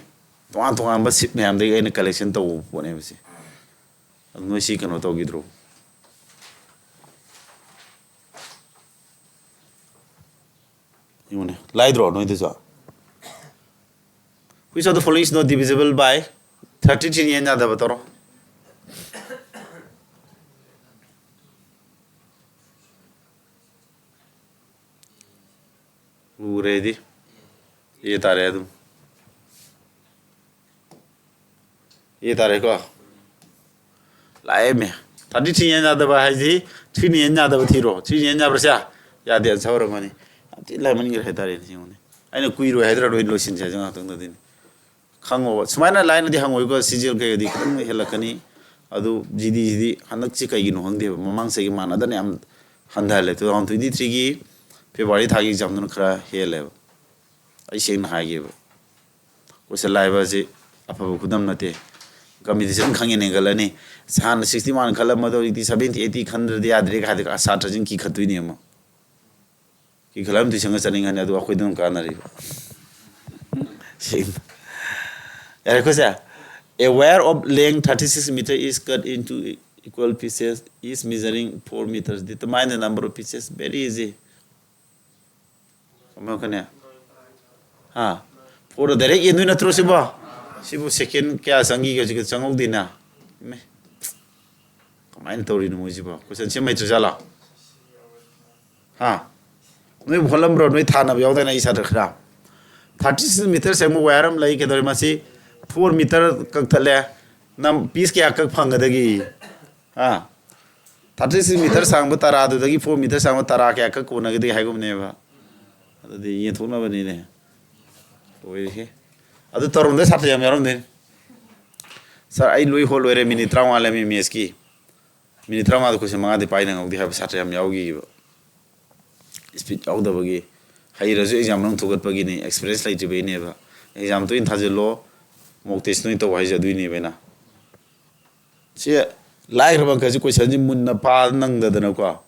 ꯇꯣꯉꯥꯟ ꯇꯣꯉꯥꯟꯕ sheet ꯃꯌꯥꯝꯗꯒꯤ ꯑꯩꯅ collection ꯇꯧꯕ ꯄꯣꯠꯅꯦꯕ ꯁꯤ꯫ ꯑꯗꯨ ꯅꯣꯏ ꯁꯤ ꯀꯩꯅꯣ ꯇꯧꯈꯤꯗ꯭ꯔꯣ? ꯌꯦꯡꯉꯨꯅꯦ, ꯂꯥꯏꯗ꯭ꯔꯣ ꯅꯣꯏꯗꯁꯨ? Which of the following is not divisible by thirty three? Hand ꯌꯥꯗꯕ ꯇꯧꯔꯣ꯫ ꯎꯔꯦꯗꯤ꯫ A ꯇꯥꯔꯦ ꯑꯗꯨꯝ꯫ A ꯇꯥꯔꯦꯀꯣ꯫ ꯂꯥꯛꯑꯦꯃꯦ꯫ Thirty three ꯍꯦꯟ ꯌꯥꯗꯕ ꯍꯥꯏꯁꯤ threeꯅ ꯍꯦꯟ ꯌꯥꯗꯕ ꯊꯤꯔꯣ꯫ Threeꯅ ꯍꯦꯟ ꯌꯥꯕ꯭ꯔꯥ ꯁꯦ? ꯌꯥꯗꯦ, answer ꯑꯣꯏꯔꯝꯃꯅꯤ꯫ ꯌꯥꯝ ꯊꯤ ꯂꯥꯏꯃꯟꯈ꯭ꯔꯦ ꯍꯥꯏꯇꯥꯔꯦꯅꯦ ꯁꯤꯉꯣꯅꯦ꯫ ꯑꯩꯅ ꯀꯨꯏꯔꯣꯏ ꯍꯥꯏꯗ꯭ꯔꯥ ꯂꯣꯏ ꯂꯣꯏꯁꯤꯟꯁꯦ ꯍꯥꯏꯁꯦ ꯉꯥꯛꯇꯪꯗꯗꯤꯅꯦ꯫ ꯈꯪꯉꯣꯕ꯫ ꯁꯨꯃꯥꯏꯅ ꯂꯥꯏꯅꯗꯤ ꯍꯪꯉꯣꯏꯀꯣ, ꯁꯤꯖꯦꯜ ꯀꯩꯀꯩꯗꯤ ꯈꯤꯇꯪ ꯍꯦꯜꯂꯛꯀꯅꯤ꯫ ꯑꯗꯨ G D ꯁꯤꯗꯤ ꯍꯟꯗꯛꯁꯤ ꯀꯩꯒꯤꯅꯣ ꯈꯪꯗꯦꯕ, ꯃꯃꯥꯡ ꯆꯍꯤꯒ ꯃꯥꯟꯅꯗꯅ ꯌꯥꯝ ꯍꯟꯊꯍꯜꯂꯦ꯫ Two thousand twenty threeꯒꯤ February ꯊꯥꯒꯤ examꯗꯨꯅ ꯈꯔ ꯍꯦꯜꯂꯦꯕ꯫ ꯑꯩ ꯁꯦꯡꯅ ꯍꯥꯏꯒꯦꯕ꯫ ꯀꯣꯏꯁꯟ ꯂꯥꯏꯕ ꯑꯁꯤ ꯑꯐꯕ ꯈꯨꯗꯝ ꯅꯠꯇꯦ꯫ ꯀꯝꯄꯤꯇꯤꯁꯟ ꯈꯪꯍꯦꯟ ꯍꯦꯟꯒꯠꯂꯅꯤ꯫ ꯍꯥꯟꯅ sixty one ꯈꯜꯂꯝꯕꯗꯣ ꯍꯧꯖꯤꯛꯇꯤ seventy eighty ꯈꯟꯗ꯭ꯔꯗꯤ ꯌꯥꯗ꯭ꯔꯦ ꯍꯥꯏꯗꯤ ꯁꯥꯇ꯭ꯔꯁꯤꯡ ꯀꯤꯈꯠꯇꯣꯏꯅꯦ ꯑꯃꯨꯛ꯫ ꯀꯤꯈꯠꯂꯝ tuition ꯒ ꯆꯠꯅꯤꯡꯉꯅꯤ, ꯑꯗꯨ ꯑꯩꯈꯣꯏꯗ ꯑꯗꯨꯝ ꯀꯥꯟꯅꯔꯤꯕ꯫ ꯁꯤ-, ꯌꯥꯔꯦꯀꯣ ꯁꯦ? A wire of length thirty six meter is cut into equal pieces, each measuring four meters. Determine the number of pieces. Very easy. ꯀꯃꯥꯏꯅ ꯀꯅꯦ? ꯍꯥ? Four ꯗ direct ꯌꯦꯟꯗꯣꯏ ꯅꯠꯇ꯭ꯔꯣ ꯁꯤꯕꯣ? ꯁꯤꯕꯨ second ꯀꯌꯥ ꯆꯪꯈꯤꯒꯦ? ꯍꯧꯖꯤꯛ ꯆꯪꯍꯧꯗꯦꯅ꯫ ꯏꯃꯦ꯫ ꯀꯃꯥꯏꯅ ꯇꯧꯔꯤꯅꯣ ꯃꯣꯏꯁꯤꯕꯣ? ꯀꯣꯏꯁꯟ ꯁꯦꯝ ꯍꯩꯇ꯭ꯔꯖꯥꯠꯂꯣ? ꯍꯥ? ꯅꯣꯏꯕꯨ ꯍꯣꯠꯂꯝꯕ꯭ꯔꯣ? ꯅꯣꯏ ꯊꯥꯅꯕ ꯌꯥꯎꯗꯅ ꯑꯩ ꯁꯥꯇ꯭ꯔ ꯈꯔ꯫ Thirty six meter ꯁꯦꯡꯕ wire ꯑꯃ ꯂꯩ, ꯀꯩꯗꯧꯔꯦ? ꯃꯁꯤ four meter ꯀꯛꯊꯠꯂꯦ꯫ ꯅꯝ piece ꯀꯌꯥ ꯀꯛ ꯐꯪꯒꯗꯒꯦ? ꯍꯥ? Thirty six meter ꯁꯥꯡꯕ ꯇꯔꯥꯗꯨꯗꯒꯤ four meter ꯁꯥꯡꯕ ꯇꯔꯥ ꯀꯌꯥ ꯀꯛ ꯀꯣꯟꯅꯒꯗꯒꯦ ꯍꯥꯏꯒꯨꯝꯅꯦꯕ꯫ ꯑꯗꯨꯗꯤ ꯌꯦꯟꯊꯣꯛꯅꯕꯅꯤꯅꯦ꯫ ꯂꯣꯏꯔꯦꯍꯦ꯫ ꯑꯗꯨ ꯇꯧꯔꯝꯗꯣꯏ ꯁꯥꯇ꯭ꯔ ꯌꯥꯝ ꯌꯥꯎꯔꯝꯗꯣꯏꯅꯤ꯫ "Sir, ꯑꯩ ꯂꯣꯏ ꯍꯣꯠ ꯂꯣꯏꯔꯦ, minute ꯇꯔꯥꯃꯉꯥ ꯂꯩꯔꯝꯃꯤ maths ꯀꯤ꯫ Minute ꯇꯔꯥꯃꯉꯥꯗ question ꯃꯉꯥꯗꯤ ꯄꯥꯏꯅ ꯉꯝꯍꯧꯗꯦ" ꯍꯥꯏꯕ ꯁꯥꯇ꯭ꯔ ꯌꯥꯝ ꯌꯥꯎꯈꯤꯕ꯫ Speed ꯌꯥꯎꯗꯕꯒꯤ꯫ ꯍꯩꯔꯁꯨ exam ꯃꯅꯨꯡ ꯊꯣꯛꯀꯠꯄꯒꯤꯅꯤ, experience ꯂꯩꯇ꯭ꯔꯤꯕꯩꯅꯦꯕ꯫ Exam ꯇꯣꯏꯅ ꯊꯥꯖꯤꯜꯂꯣ, mock test ꯇꯣꯏꯅ ꯇꯧ ꯍꯥꯏꯁꯦ ꯑꯗꯨꯏꯅꯦꯕ ꯑꯩꯅ꯫ ꯁꯤ ꯂꯥꯏꯈ꯭ꯔꯕ ꯑꯪꯀꯁꯤ questionꯁꯤ ꯃꯨꯟꯅ ꯄꯥ ꯅꯪꯗꯗꯅꯀꯣ,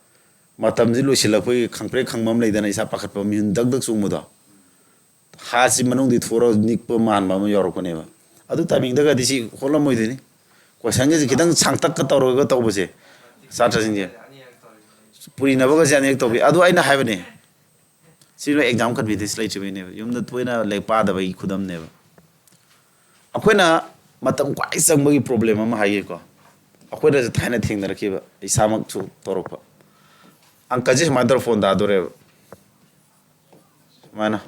ꯃꯇꯝꯁꯤ ꯂꯣꯏꯁꯤꯜꯂꯛꯄꯒꯤ ꯈꯪꯄ꯭ꯔꯦꯛ ꯈꯪꯕ ꯑꯃ ꯂꯩꯗꯅ, ꯏꯁꯥ ꯄꯥꯈꯠꯄ, ꯃꯤꯍꯨꯟ ꯗꯛ ꯗꯛ ꯆꯣꯡꯕꯗꯣ꯫ ꯍꯥꯠꯁꯤ ꯃꯅꯨꯡꯗꯤ ꯊꯣꯔꯒ ꯅꯤꯛꯄ ꯃꯥꯟꯕ ꯑꯃ ꯌꯧꯔꯛꯄꯅꯦꯕ꯫ ꯑꯗꯨ timingꯗꯒꯗꯤ ꯁꯤ ꯍꯣꯠꯂꯝꯃꯣꯏꯗꯣꯏꯅꯤ꯫ Questionꯒꯁꯦ ꯈꯤꯇꯪ ꯁꯥꯡꯇꯛꯀ ꯇꯧꯔꯒ ꯇꯧꯕꯁꯦ, ꯁꯥꯇ꯭ꯔꯁꯤꯡꯁꯦ꯫ ꯄꯨꯔꯤꯅꯕꯒꯁꯦ ꯑꯅꯤꯔꯛ ꯇꯧꯕꯤ꯫ ꯑꯗꯨ ꯑꯩꯅ ꯍꯥꯏꯕꯅꯦ, ꯁꯤ ꯅꯣꯏ exam confidence ꯂꯩꯇ꯭ꯔꯤꯕꯩꯅꯦꯕ, ꯌꯨꯝꯗ ꯇꯣꯏꯅ ꯂꯥꯏꯔꯤꯛ ꯄꯥꯗꯕꯒꯤ ꯈꯨꯗꯝꯅꯦꯕ꯫ ꯑꯩꯈꯣꯏꯅ ꯃꯇꯝ ꯈ꯭ꯋꯥꯏ ꯆꯪꯕꯒꯤ problem ꯑꯃ ꯍꯥꯏꯒꯦꯀꯣ, ꯑꯩꯈꯣꯏꯅꯁꯨ ꯊꯥꯏꯅ ꯊꯦꯡꯅꯔꯛꯈꯤꯕ, ꯏꯁꯥꯃꯛꯁꯨ ꯇꯧꯔꯛꯄ꯫ ꯑꯪꯀꯁꯦ ꯁꯨꯃꯥꯏꯅ ꯇꯧꯔ phone ꯇꯥꯗꯣꯔꯦꯕ, ꯁꯨꯃꯥꯏꯅ꯫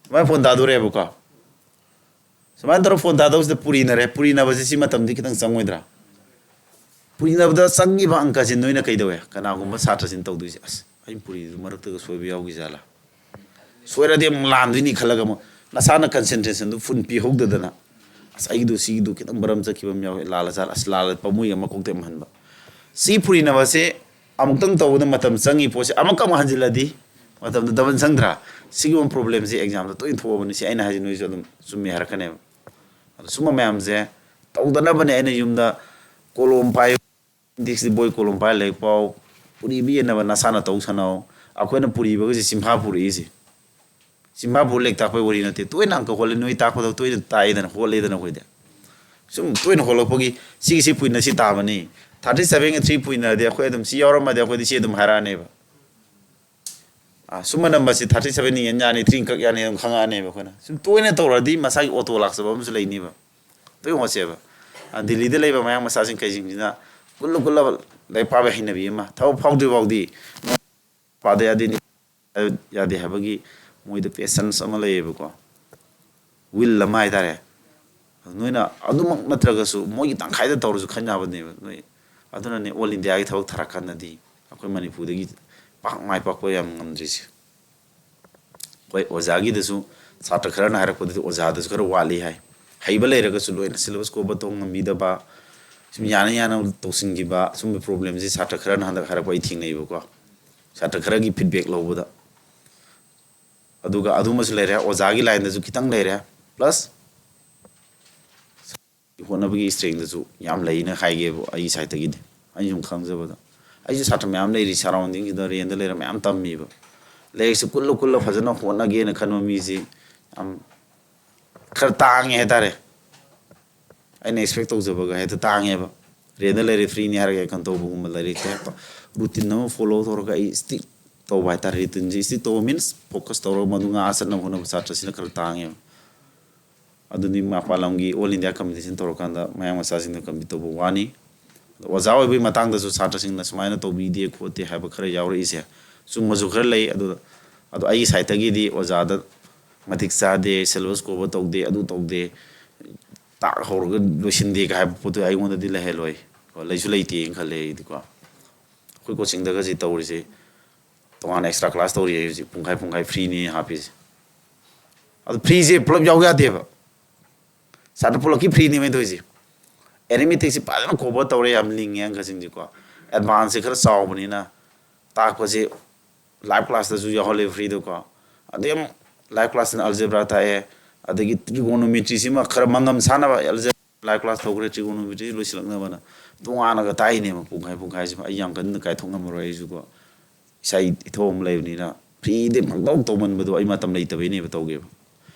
ꯁꯨꯃꯥꯏꯅ phone ꯇꯥꯗꯣꯔꯦꯕꯀꯣ꯫ ꯁꯨꯃꯥꯏꯅ ꯇꯧꯔ phone ꯇꯥꯗꯧꯁꯤꯗ ꯄꯨꯔꯤꯅꯔꯦ꯫ ꯄꯨꯔꯤꯅꯕꯁꯦ ꯁꯤ ꯃꯇꯝꯗꯤ ꯈꯤꯇꯪ ꯆꯪꯉꯣꯏꯗ꯭ꯔꯥ? ꯄꯨꯔꯤꯅꯕꯗ ꯆꯪꯉꯤꯕ ꯑꯪꯀꯁꯦ ꯅꯣꯏꯅ ꯀꯩꯗꯧꯋꯦ? ꯀꯅꯥꯒꯨꯝꯕ ꯁꯥꯇ꯭ꯔꯁꯤꯅ ꯇꯧꯗꯣꯏꯁꯦ, "ꯑꯁ, ꯑꯩꯅ ꯄꯨꯔꯤꯗꯨ ꯃꯔꯛꯇꯒ ꯁꯣꯏꯕ ꯌꯥꯎꯈꯤ ꯖꯥꯠꯂꯥ? ꯁꯣꯏꯔꯗꯤ ꯑꯃꯨꯛ ꯂꯥꯟꯗꯣꯏꯅꯤ" ꯈꯜꯂꯒ ꯑꯃꯨꯛ ꯅꯁꯥꯅ concentrationꯗꯨ full ꯄꯤꯍꯧꯗꯗꯅ, "ꯑꯁ, ꯑꯩꯒꯤꯗꯨ ꯁꯤꯒꯤꯗꯨ ꯈꯤꯇꯪ ꯕꯔꯝ ꯆꯠꯈꯤꯕ ꯑꯃ ꯌꯥꯎꯋꯦ, ꯂꯥꯜꯂ ꯖꯥꯠꯂꯥ? ꯑꯁ, ꯂꯥꯜꯂ ꯄꯥꯝꯃꯨꯏ" ꯑꯃ ꯀꯣꯛꯇ ꯑꯃ ꯍꯟꯕ꯫ ꯁꯤ ꯄꯨꯔꯤꯅꯕꯁꯦ ꯑꯃꯨꯛꯇꯪ ꯇꯧꯕꯗ ꯃꯇꯝ ꯆꯪꯉꯤ ꯄꯣꯠꯁꯦ ꯑꯃꯨꯛꯀ ꯑꯃꯨꯛ ꯍꯟꯖꯤꯜꯂꯗꯤ ꯃꯇꯝꯗ ꯗꯕꯜ ꯆꯪꯗ꯭ꯔꯥ? ꯁꯤꯒꯨꯝꯕ ꯄ꯭ꯔꯣꯕ꯭ꯂꯦꯝꯁꯤ ꯑꯦꯛꯖꯥꯝꯗ ꯇꯣꯏꯅ ꯊꯣꯛꯑꯕꯅꯤ꯫ ꯁꯤ ꯑꯩꯅ ꯍꯥꯏꯁꯤ ꯅꯣꯏꯁꯨ ꯑꯗꯨꯝ ꯆꯨꯝꯃꯦ ꯍꯥꯏꯔꯛꯀꯅꯦꯕ꯫ ꯑꯗꯣ ꯁꯨꯝꯕ ꯃꯌꯥꯝꯁꯦ ꯇꯧꯗꯅꯕꯅꯦ ꯑꯩꯅ ꯌꯨꯝꯗ ꯀꯣꯂꯣꯝ ꯄꯥꯏꯌꯨ, ꯏꯟꯗꯦꯛꯁꯇꯤ ꯕꯣꯏ ꯀꯣꯂꯣꯝ ꯄꯥꯏꯔ ꯂꯥꯏꯔꯤꯛ ꯄꯥꯎ, ꯄꯨꯔꯤꯕ ꯌꯦꯟꯅꯕ ꯅꯁꯥꯅ ꯇꯧ ꯁꯥꯟꯅꯧ꯫ ꯑꯩꯈꯣꯏꯅ ꯄꯨꯔꯤꯕꯒꯁꯦ ꯆꯤꯝꯐꯥ ꯄꯨꯔꯛꯏꯁꯦ꯫ ꯆꯤꯝꯐꯥ ꯄꯨꯔ ꯂꯥꯏꯔꯤꯛ ꯇꯥꯛꯄꯩ ꯋꯥꯔꯤ ꯅꯠꯇꯦ꯫ ꯇꯣꯏꯅ ꯑꯪꯀ ꯍꯣꯠꯂꯦ, ꯅꯣꯏ ꯇꯥꯛꯄꯗ ꯇꯣꯏꯅ ꯇꯥꯛꯏꯗꯅ, ꯍꯣꯠꯂꯦꯗꯅ ꯑꯩꯈꯣꯏꯗꯤ꯫ ꯁꯨꯝ ꯇꯣꯏꯅ ꯍꯣꯠꯂꯛꯄꯒꯤ ꯁꯤꯒꯤ ꯁꯤ ꯄꯨꯏꯅ ꯁꯤ ꯇꯥꯕꯅꯤ, ꯊꯥꯔꯇꯤ ꯁꯕꯦꯟꯒ ꯊ꯭ꯔꯤ ꯄꯨꯏꯅꯗꯤ ꯑꯩꯈꯣꯏ ꯑꯗꯨꯝ ꯁꯤ ꯌꯥꯎꯔꯝꯃꯗꯤ ꯑꯩꯈꯣꯏꯗꯤ ꯁꯤ ꯑꯗꯨꯝ ꯍꯥꯏꯔꯛꯑꯅꯦꯕ꯫ ꯑꯥ, ꯁꯨꯝꯕ ꯅꯝꯕꯔꯁꯤ ꯊꯥꯔꯇꯤ ꯁꯕꯦꯟꯅ ꯌꯦꯟ ꯌꯥꯅꯤ, ꯊ꯭ꯔꯤꯅ ꯀꯛ ꯌꯥꯅꯤ ꯑꯗꯨꯝ ꯈꯪꯉꯛꯑꯅꯦꯕ ꯑꯩꯈꯣꯏꯅ꯫ ꯁꯨꯝ ꯇꯣꯏꯅ ꯇꯧꯔꯗꯤ ꯃꯁꯥꯒꯤ ꯑꯣꯇꯣ ꯂꯥꯛꯆꯕ ꯑꯃꯁꯨ ꯂꯩꯅꯤꯕ꯫ ꯇꯣꯏꯅ ꯍꯣꯠꯁꯦꯕ꯫ ꯑꯥ, ꯗꯤꯜꯂꯤꯗ ꯂꯩꯕ ꯃꯌꯥꯡ ꯃꯆꯥꯁꯤꯡ ꯀꯩꯁꯤꯡꯁꯤꯅ ꯀꯨꯜꯂ ꯀꯨꯜꯂ ꯂꯥꯏꯔꯤꯛ ꯄꯥꯕꯒꯤ ꯍꯩꯅꯕꯤ ꯑꯃ, ꯊꯕꯛ ꯐꯥꯎꯗ꯭ꯔꯤ ꯐꯥꯎꯗꯤ ꯄꯥꯗ ꯌꯥꯗꯦ, ꯌꯥꯗꯦ ꯍꯥꯏꯕꯒꯤ ꯃꯣꯏꯗ ꯄꯦꯁꯟꯁ ꯑꯃ ꯂꯩꯌꯦꯕꯀꯣ, ꯋꯤꯜ ꯑꯃ ꯍꯥꯏꯇꯥꯔꯦ꯫ ꯅꯣꯏꯅ ꯑꯗꯨꯃꯛ ꯅꯠꯇ꯭ꯔꯒꯁꯨ ꯃꯣꯏꯒꯤ ꯇꯪꯈꯥꯏꯗ ꯇꯧꯔꯁꯨ ꯈꯟ ꯌꯥꯕꯅꯦꯕ ꯅꯣꯏ꯫ ꯑꯗꯨꯅꯅꯦ ꯑꯣꯜ ꯏꯟꯗꯤꯌꯥꯒꯤ ꯊꯕꯛ ꯊꯥꯔꯛꯀꯥꯟꯗꯗꯤ ꯑꯩꯈꯣꯏ ꯃꯅꯤꯄꯨꯔꯗꯒꯤ ꯄꯥꯛ ꯃꯥꯏ ꯄꯥꯛꯄ ꯌꯥꯝ ꯉꯝꯗ꯭ꯔꯤꯁꯦ꯫ ꯍꯣꯏ, ꯑꯣꯖꯥꯒꯤꯗꯁꯨ ꯁꯥꯇ꯭ꯔ ꯈꯔꯅ ꯍꯥꯏꯔꯛꯄꯗꯗꯤ ꯑꯣꯖꯥꯗꯁꯨ ꯈꯔ ꯋꯥꯠꯂꯤ ꯍꯥꯏ꯫ ꯍꯩꯕ ꯂꯩꯔꯒꯁꯨ ꯂꯣꯏꯅ ꯁꯤꯂꯦꯕꯁ ꯀꯣꯕꯔ ꯇꯧ ꯉꯝꯕꯤꯗꯕ, ꯁꯨꯝ ꯌꯥꯅ ꯌꯥꯅ ꯇꯧꯁꯤꯟꯈꯤꯕ, ꯁꯨꯝꯕ ꯄ꯭ꯔꯣꯕ꯭ꯂꯦꯝꯁꯤ ꯁꯥꯇ꯭ꯔ ꯈꯔꯅ ꯍꯟꯗꯛ ꯍꯥꯏꯔꯛꯄ ꯑꯩ ꯊꯦꯡꯅꯩꯕꯀꯣ꯫ ꯁꯥꯇ꯭ꯔ ꯈꯔꯒꯤ ꯐꯤꯗꯕꯦꯛ ꯂꯧꯕꯗ꯫ ꯑꯗꯨꯒ ꯑꯗꯨꯃꯁꯨ ꯂꯩꯔꯦ, ꯑꯣꯖꯥꯒꯤ ꯂꯥꯏꯟꯗꯁꯨ ꯈꯤꯇꯪ ꯂꯩꯔꯦ꯫ ꯄ꯭ꯂꯁ ꯍꯣꯠꯅꯕꯒꯤ ꯏꯁꯇ꯭ꯔꯦꯡꯗꯁꯨ ꯌꯥꯝ ꯂꯩꯅ ꯍꯥꯏꯒꯦꯕ ꯑꯩꯒꯤ ꯁꯥꯏꯠꯇꯒꯤꯗꯤ꯫ ꯑꯩꯅ ꯁꯨꯝ ꯈꯪꯖꯕꯗ꯫ ꯑꯩꯁꯨ ꯁꯥꯇ꯭ꯔ ꯃꯌꯥꯝ ꯂꯩꯔꯤ ꯁꯔꯥꯎꯟꯗꯤꯡꯁꯤꯗ, ꯔꯦꯟꯗ ꯂꯩꯔ ꯃꯌꯥꯝ ꯇꯝꯃꯤꯕ꯫ ꯂꯥꯏꯔꯤꯛꯁꯦ ꯀꯨꯜꯂ ꯀꯨꯜꯂ ꯐꯖꯅ ꯍꯣꯠꯅꯒꯦꯅ ꯈꯟꯕ ꯃꯤꯁꯤ ꯌꯥꯝ ꯈꯔ ꯇꯥꯡꯉꯦ ꯍꯥꯏꯇꯥꯔꯦ꯫ ꯑꯩꯅ ꯑꯦꯛꯁꯄꯦꯛ ꯇꯧꯖꯕꯒ ꯍꯦꯛꯇ ꯇꯥꯡꯉꯦꯕ꯫ ꯔꯦꯟꯗ ꯂꯩꯔꯦ, ꯐ꯭ꯔꯤꯅꯤ ꯍꯥꯏꯔꯒ ꯑꯦꯀꯟ ꯇꯧꯕꯒꯨꯝꯕ ꯂꯩꯔꯦ꯫ ꯍꯦꯛꯇ ꯔꯨꯇꯤꯟ ꯑꯃ ꯐꯣꯂꯣ ꯇꯧꯔꯒ ꯑꯩ ꯁ꯭ꯇꯤꯛ ꯇꯧꯕ ꯍꯥꯏꯇꯥꯔꯦ꯫ ꯔꯨꯇꯤꯟꯁꯤ ꯁ꯭ꯇꯤꯛ ꯇꯧꯕ ꯃꯤꯟꯁ ꯐꯣꯀꯁ ꯇꯧꯔꯒ ꯃꯗꯨ ꯉꯥꯛꯑ ꯆꯠꯅꯕ ꯍꯣꯠꯅꯕ ꯁꯥꯇ꯭ꯔꯁꯤꯅ ꯈꯔ ꯇꯥꯡꯉꯦꯕ꯫ ꯑꯗꯨꯗꯤ ꯃꯄꯥꯟ ꯂꯝꯒꯤ ꯑꯣꯜ ꯏꯟꯗꯤꯌꯥ ꯀꯝꯄꯤꯇꯤꯁꯟ ꯇꯧꯔꯀꯥꯟꯗ ꯃꯌꯥꯡ ꯃꯆꯥꯁꯤꯡꯅ ꯀꯝꯄꯤꯠ ꯇꯧꯕ ꯋꯥꯅꯤ꯫ ꯑꯗꯣ ꯑꯣꯖꯥ ꯑꯣꯏꯕꯒꯤ ꯃꯇꯥꯡꯗꯁꯨ ꯁꯥꯇ꯭ꯔꯁꯤꯡꯅ ꯁꯨꯃꯥꯏꯅ ꯇꯧꯕꯤꯗꯦ ꯈꯣꯠꯇꯦ ꯍꯥꯏꯕ ꯈꯔ ꯌꯥꯎꯔꯛꯏꯁꯦ ꯆꯨꯝꯕꯁꯨ ꯈꯔ ꯂꯩ꯫ ꯑꯗꯨ, ꯑꯗꯣ ꯑꯩꯒꯤ ꯁꯥꯏꯠꯇꯒꯤꯗꯤ ꯑꯣꯖꯥꯗ ꯃꯇꯤꯛ ꯆꯥꯗꯦ, ꯁꯤꯂꯦꯕꯁ ꯀꯣꯚꯔ ꯇꯧꯗꯦ, ꯑꯗꯨ ꯇꯧꯗꯦ, ꯇꯥꯛ ꯍꯧꯔꯒ ꯂꯣꯏꯁꯤꯟꯗꯦꯒ ꯍꯥꯏꯕ ꯄꯣꯠꯇꯨ ꯑꯩꯉꯣꯟꯗꯗꯤ ꯂꯩꯍꯜꯂꯣꯏ꯫ ꯀꯣ, ꯂꯩꯁꯨ ꯂꯩꯇꯦꯅ ꯈꯜꯂꯦ ꯑꯩꯗꯤꯀꯣ꯫ ꯑꯩꯈꯣꯏ ꯀꯣꯆꯤꯡꯗꯒꯁꯤ ꯇꯧꯔꯤꯁꯦ, ꯇꯣꯉꯥꯟꯅ ꯑꯦꯛꯁꯇ꯭ꯔꯥ ꯀ꯭ꯂꯥꯁ ꯇꯧꯔꯤ ꯍꯥꯏ ꯍꯧꯖꯤꯛ, ꯄꯨꯡꯈꯥꯏ ꯄꯨꯡꯈꯥꯏ ꯐ꯭ꯔꯤꯅꯦ ꯍꯥꯞꯄꯤꯁꯦ꯫ ꯑꯗꯨ ꯐ꯭ꯔꯤꯁꯦ ꯄꯨꯂꯞ ꯌꯥꯎ ꯌꯥꯗꯦꯕ꯫ ꯁꯥꯇ꯭ꯔ ꯄꯨꯂꯞꯀꯤ ꯐ꯭ꯔꯤꯅꯦ ꯃꯣꯏ ꯇꯧꯔꯤꯁꯦ꯫ ꯑꯦꯔꯤꯃꯦꯇꯤꯛꯁꯤ ꯐꯖꯅ ꯀꯣꯚꯔ ꯇꯧꯔꯦ, ꯌꯥꯝ ꯂꯤꯡꯉꯦ ꯑꯪꯀꯁꯤꯡꯁꯦꯀꯣ꯫ ꯑꯦꯗꯚꯥꯟꯁꯁꯦ ꯈꯔ ꯆꯥꯎꯕꯅꯤꯅ ꯇꯥꯛꯄꯁꯦ ꯂꯥꯏꯐ ꯀ꯭ꯂꯥꯁꯇꯁꯨ ꯌꯥꯎꯍꯜꯂꯦ ꯐ꯭ꯔꯤꯗꯀꯣ꯫ ꯑꯗꯩ ꯑꯃꯨꯛ ꯂꯥꯏꯐ ꯀ꯭ꯂꯥꯁꯇꯅ ꯑꯜꯖꯦꯕ꯭ꯔꯥ ꯇꯥꯛꯑꯦ, ꯑꯗꯒꯤ ꯇ꯭ꯔꯤꯒꯣꯅꯣꯃꯦꯇ꯭ꯔꯤꯁꯤꯃ ꯈꯔ ꯃꯉꯝ ꯁꯥꯟꯅꯕ ꯑꯜꯖꯦꯕ꯭ꯔꯥ ꯂꯥꯏꯐ ꯀ꯭ꯂꯥꯁ ꯇꯧꯈ꯭ꯔꯦ, ꯇ꯭ꯔꯤꯒꯣꯅꯣꯃꯦꯇ꯭ꯔꯤ ꯂꯣꯏꯁꯤꯜꯂꯛꯅꯕꯅ ꯇꯣꯉꯥꯟꯅꯒ ꯇꯥꯛꯏꯅꯦꯕ ꯄꯨꯡꯈꯥꯏ ꯄꯨꯡꯈꯥꯏꯁꯤꯃ꯫ ꯑꯩ ꯌꯥꯝ ꯀꯟꯅ ꯀꯥꯏꯊꯣꯛ ꯉꯝꯃꯔꯣꯏ ꯑꯩꯁꯨꯀꯣ, ꯏꯁꯥ ꯏꯊꯧ ꯑꯃ ꯂꯩꯕꯅꯤꯅ꯫ ꯐ꯭ꯔꯤꯗ ꯄꯪꯇꯧ ꯇꯧꯃꯟꯕꯗꯣ ꯑꯩ ꯃꯇꯝ ꯂꯩꯇꯕꯩꯅꯦꯕ ꯇꯧꯒꯦꯕ꯫